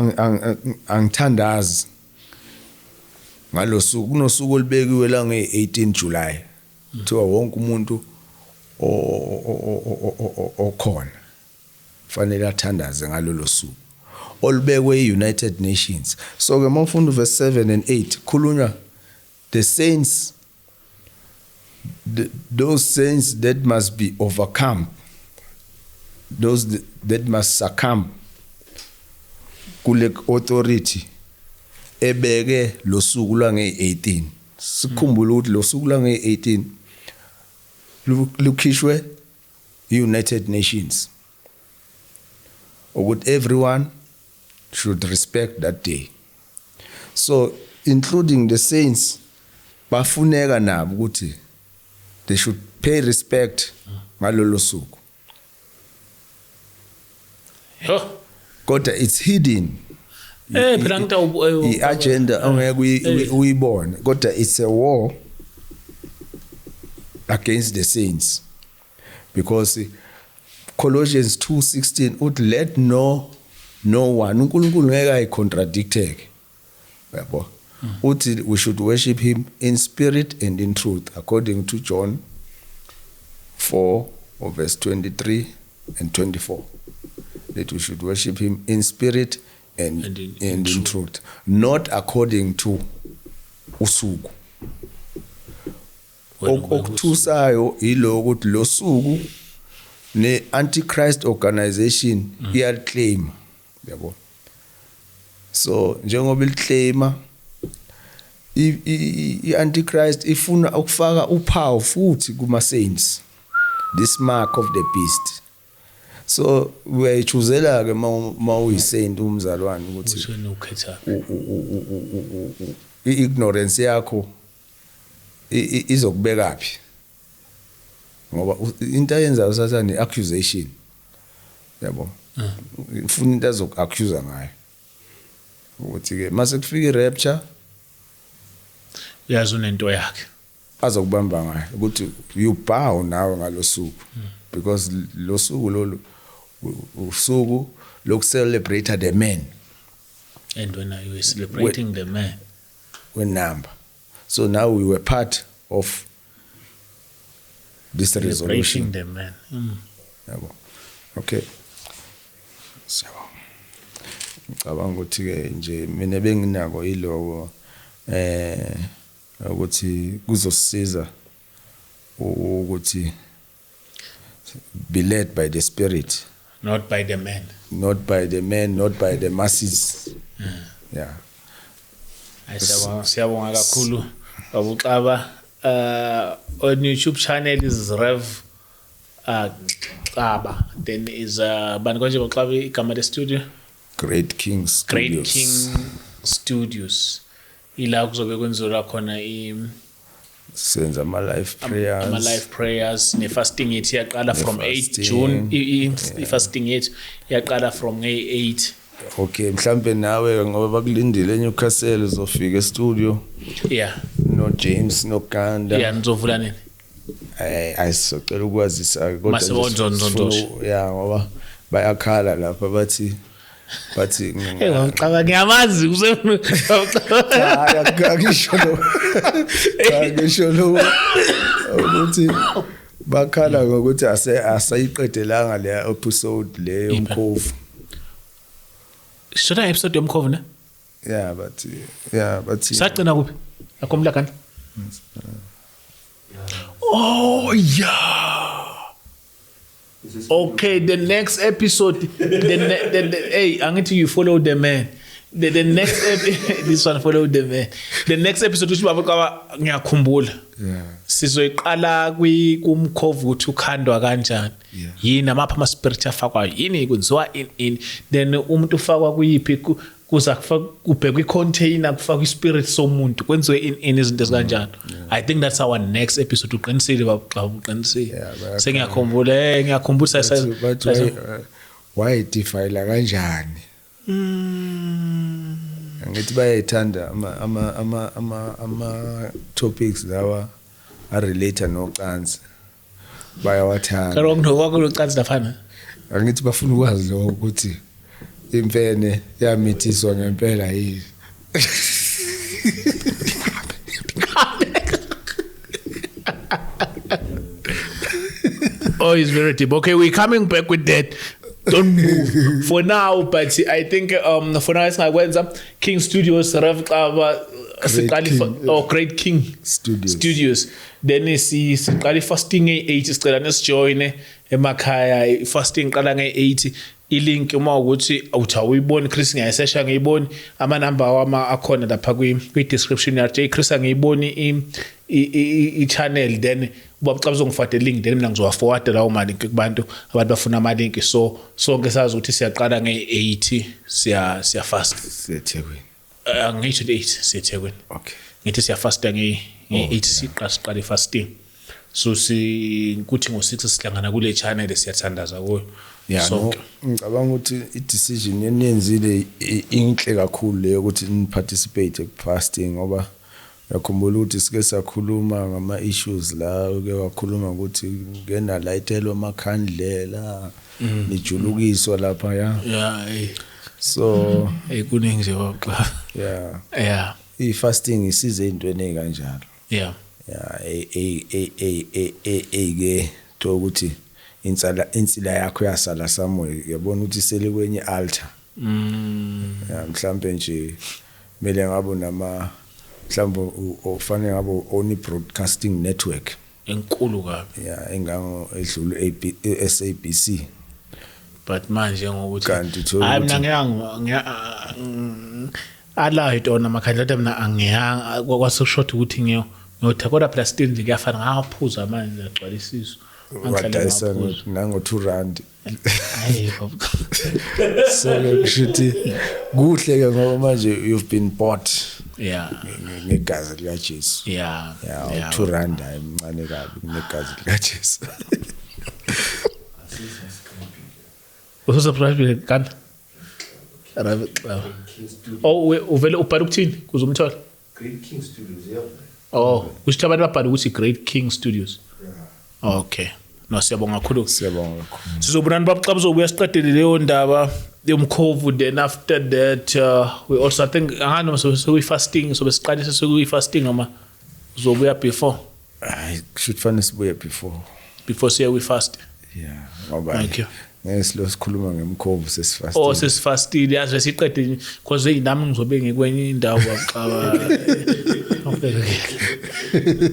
angithandazi ngalosuku, kunosuku olubekiwe la nge-18 July, kuthiwa wonke umuntu okhona fanele athandaze ngalolo suku olubekwe e-United Nations. So ke mawufunda verse 7 and 8, khulunywa the saints, those saints that must be overcome, those that must succumb kule authority ebeke losuku lwange-18. Sikhumbule ukuthi losuku lwange-18 lukhishwe i-United Nations ukuthi everyone should respect that day, so including the saints bafuneka nabo ukuthi they should pay respect ngalolo suku. Yo. Kodwa it's hidden. Phela ngita I-agenda ongeke uyibone, kodwa it's a war against the saints, because Colossians 2:16 uthi, "Let no one," uNkulunkulu ngeke ayicontradicteke, yabo, uthi we should worship him in spirit and in truth, according to John 4 or verse 23 and 24, that we should worship him in spirit and in truth, not according to usuku. Okuthusayo yiloko ukuthi lo suku ne-Antichrist organization iyaclaim, yabo. So njengoba iliclaima, i-Antichrist ifuna ukufaka uphawu futhi kuma saints, this mark of the beast. So uyayichuzela ke ma uyisaint, umzalwane, ukuthi Uthini, ukhetha? I-ignorance yakho izokubeka phi, ngoba into ayenzayo sathane accusation, yabo, ufuna into azoku-accuse ngayo ukuthi ke mase kufika i-rapture Uyazi unento yakhe. Azokubamba ngayo ukuthi you bow nawe ngalosuku, because lo suku lolu usuku lokucelebrate the man. And when you were celebrating the man wenamba, so now we were part of this resolution, celebrating the man. Yabo, okay, siyabonga. Ngicabanga ukuthi ke nje mina benginako iloko ukuthi kuzosisiza ukuthi be led by the Spirit, not by the man, not by the man, not by the masses. Yeah. Siyabonga, siyabonga kakhulu, babuXaba. On YouTube channel is Rev Xaba, then is bani konje, baXaba, igama le studio? Great King Studios. Great King Studios, ila kuzobe kwenziwa khona i Senza ama live prayers. Ama live prayers ne-fasting yethu iyaqala from 8 Ne-fasting. June. I-fasting yethu iyaqala from nge-8. Okay, mhlambe nawe ngoba bakulindile eNewcastle, uzofika e-studio no James no Ganda. Yeah, nizovula nini? Ayisocela ukwazisa kodwa Mase nje nje. Yeah, ngoba bayakhala lapha, bathi Hey, babuXaba, ngiyamazi. Hayi, akisho lo, akisho lo ukuthi bakhala ngokuthi asayiqedelanga le episode le yomkhovu. Shona episode yomkhovu, ne? Yeah, bathi Sagcina kuphi akho kani? Oh yeah. Okay, the next episode, the hey, angithi you follow the man. The next this one, follow the man. The next episode, uthi baba Xaba, ngiyakhumbula. Sizoyiqala kwi kumkhovu, ukuthi ukhandwa kanjani. Yini amapha ama spirit afakwayo? Yini kwenziwa in then umuntu ufakwa kuyiphi, kuza kufaka kubhekwa i-container, kufakwa i-spirit somuntu, kwenziwe in izinto ezikanjalo. I think that's our next episode. Uqinisile, baba Xaba, uqinisile. Yeah, bayakhala. Sengiyakhumbula, ngiyakhumbula. Bathi wayidefile kanjani? Angithi bayayithanda ama topics lawa arelate nocansi, bayawathanda. Kaloku nokwakho locansi lafana. Angithi bafuna ukwazi lokho, ukuthi imfene yamithiswa ngempela yini. Oh, it's very deep. Okay, we're coming back with that. Don't move for now, but I think for now singakwenza King Studios, Rev Xaba, siqala King, oh, Great King Studios. Studios. Then si siqala fasting nge-8, sicela nisijoyine emakhaya. Fasting qala nge-8. I-link uma ukuthi uthi awuyiboni, Chris, ngiyayisesha ngiyiboni, amanamba wama akhona lapha kwi description ya J Chris, angiyiboni i channel, then ubaba Xaba uzongifaka link, then mina ngizowa-forward lawo ma link kubantu, abantu bafuna ama link, so sonke sazi ukuthi siyaqala nge-8, siya fast. Siyethekwini. Nge-28 siyethekwini. Okay. Ngithi siyafasta nge-8, siqala i-fasting, so si kuthi ngo-6 sihlangana kule channel, siyathandaza kuyo. Yeah, no, sonke. Ngicabanga ukuthi i-decision eniyenzile inhle kakhulu leyo, ukuthi ni-participate ku-fasting, ngoba uyakhumbula ukuthi sike sakhuluma ngama-issues la, uke wakhuluma ukuthi ngena layithelwa amakhandlela, nijulukiswa lapha ya. Yeah, eh. So kuningi nje, baxa. Yeah. I-fasting isize ey'ntweni ey'kanjalo. Yeah, ke to ukuthi insala insila yakho yasala somewhere, uyabona ukuthi sele kwenye altar. Yeah, mhlambe nje kumele ngabe nama mhlambe ufanele ngabe own broadcasting network Enkulu kabi. Yeah, engango edlula AB SABC. But manje ngokuthi Kanti uthola hayi, mina ngiyang ala itona amakhandlela, kodwa mina angiyanga kwasekushoda ukuthi ngiyotha, kodwa phela still nje kuyafana, ngaphuza manje ngagcwala isisu. Angihlale Wadayisa ngaphuza. nango 2 rand. Hayi, baba. So ke kusho ukuthi kuhle ke ngoba manje you've been bought ngegazi lika Jesu. Yeah, 2 rand hayi mncane kabi kunegazi lika Jesu. Usubscribe kanti oh, uvele ubhala ukuthini kuze umthole? Great King Studios, yeah. Oh, kusho abantu babhala ukuthi Great King Studios. Okay. No, siyabonga kakhulu. Siyabonga kakhulu. Sizobonana baba xa buzobuya siqedele leyo ndaba yomkhovu. Then after that we also, I think, angani noma sekuyi-fasting, sobe siqalise sekuyi-fasting noma uzobuya before? Hayi, kusho ukuthi fanele sibuye before. Before siye kwi-fast. Yeah, ngoba Thank you. Ngeke silo sikhuluma ngemkhovu sesifastile. Oh, sesifastile, yazi siqede, because hey, nami ngizobe ngikwenye indawo baxaba.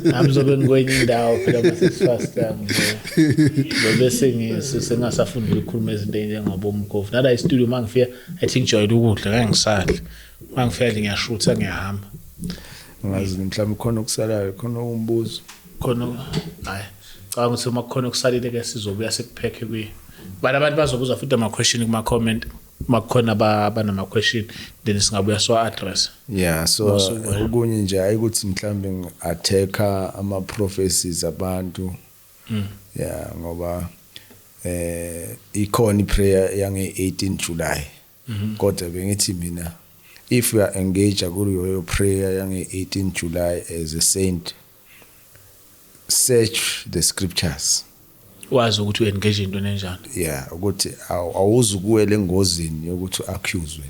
Nami ngizobe ngikwenye indawo phela masesifasta, ngizobe sengasafuni ukukhuluma izinto ey'njengabomkhovu. Nala i-studio uma ngifika, athi ngijwayele ukudla, ngeke ngisadle. Uma ngifika nje ngiyashutha, ngiyahamba. Ngazi mhlawumbe khona okusalayo, khona umbuzo. Khona, hayi, cabanga ukuthi uma kukhona okusalile ke sizobuya sikuphekhe kwi but abantu bazobuza futhi ama-question kuma-comment, uma kukhona abanama-question, then singabuya siwa-address. Yeah, so okunye nje, hayi ukuthi mhlambe ngi-attacka ama-prophecies abantu, yeah, ngoba ikhona i-prayer yange-18 July, kodwa bengithi mina if we are engaged kuleyo prayer yange-18 July as a saint, search the scriptures. Wazi ukuthi u-engage into enjani. Yeah, ukuthi awuzukuwela engozini yokuthi accuse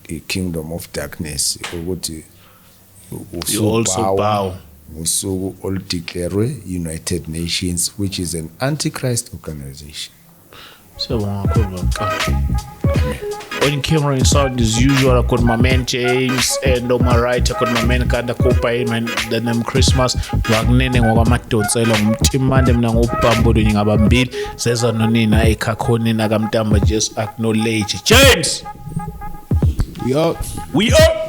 i-kingdom of darkness ukuthi You also bow. Ngosuku oludeclare United Nations, which is an antichrist organization. Siyabonga kakhulu baba. On camera and sound as usual, I got my man James, and on my right I got my man Kanda Kopa, man, the name Christmas. Wakunene ngokwamadonselo ngumthimande, mina ngubhambo lunye ngabambili zeza nonina ekhakhonina kaMtamba. Just acknowledge James. We out. We out.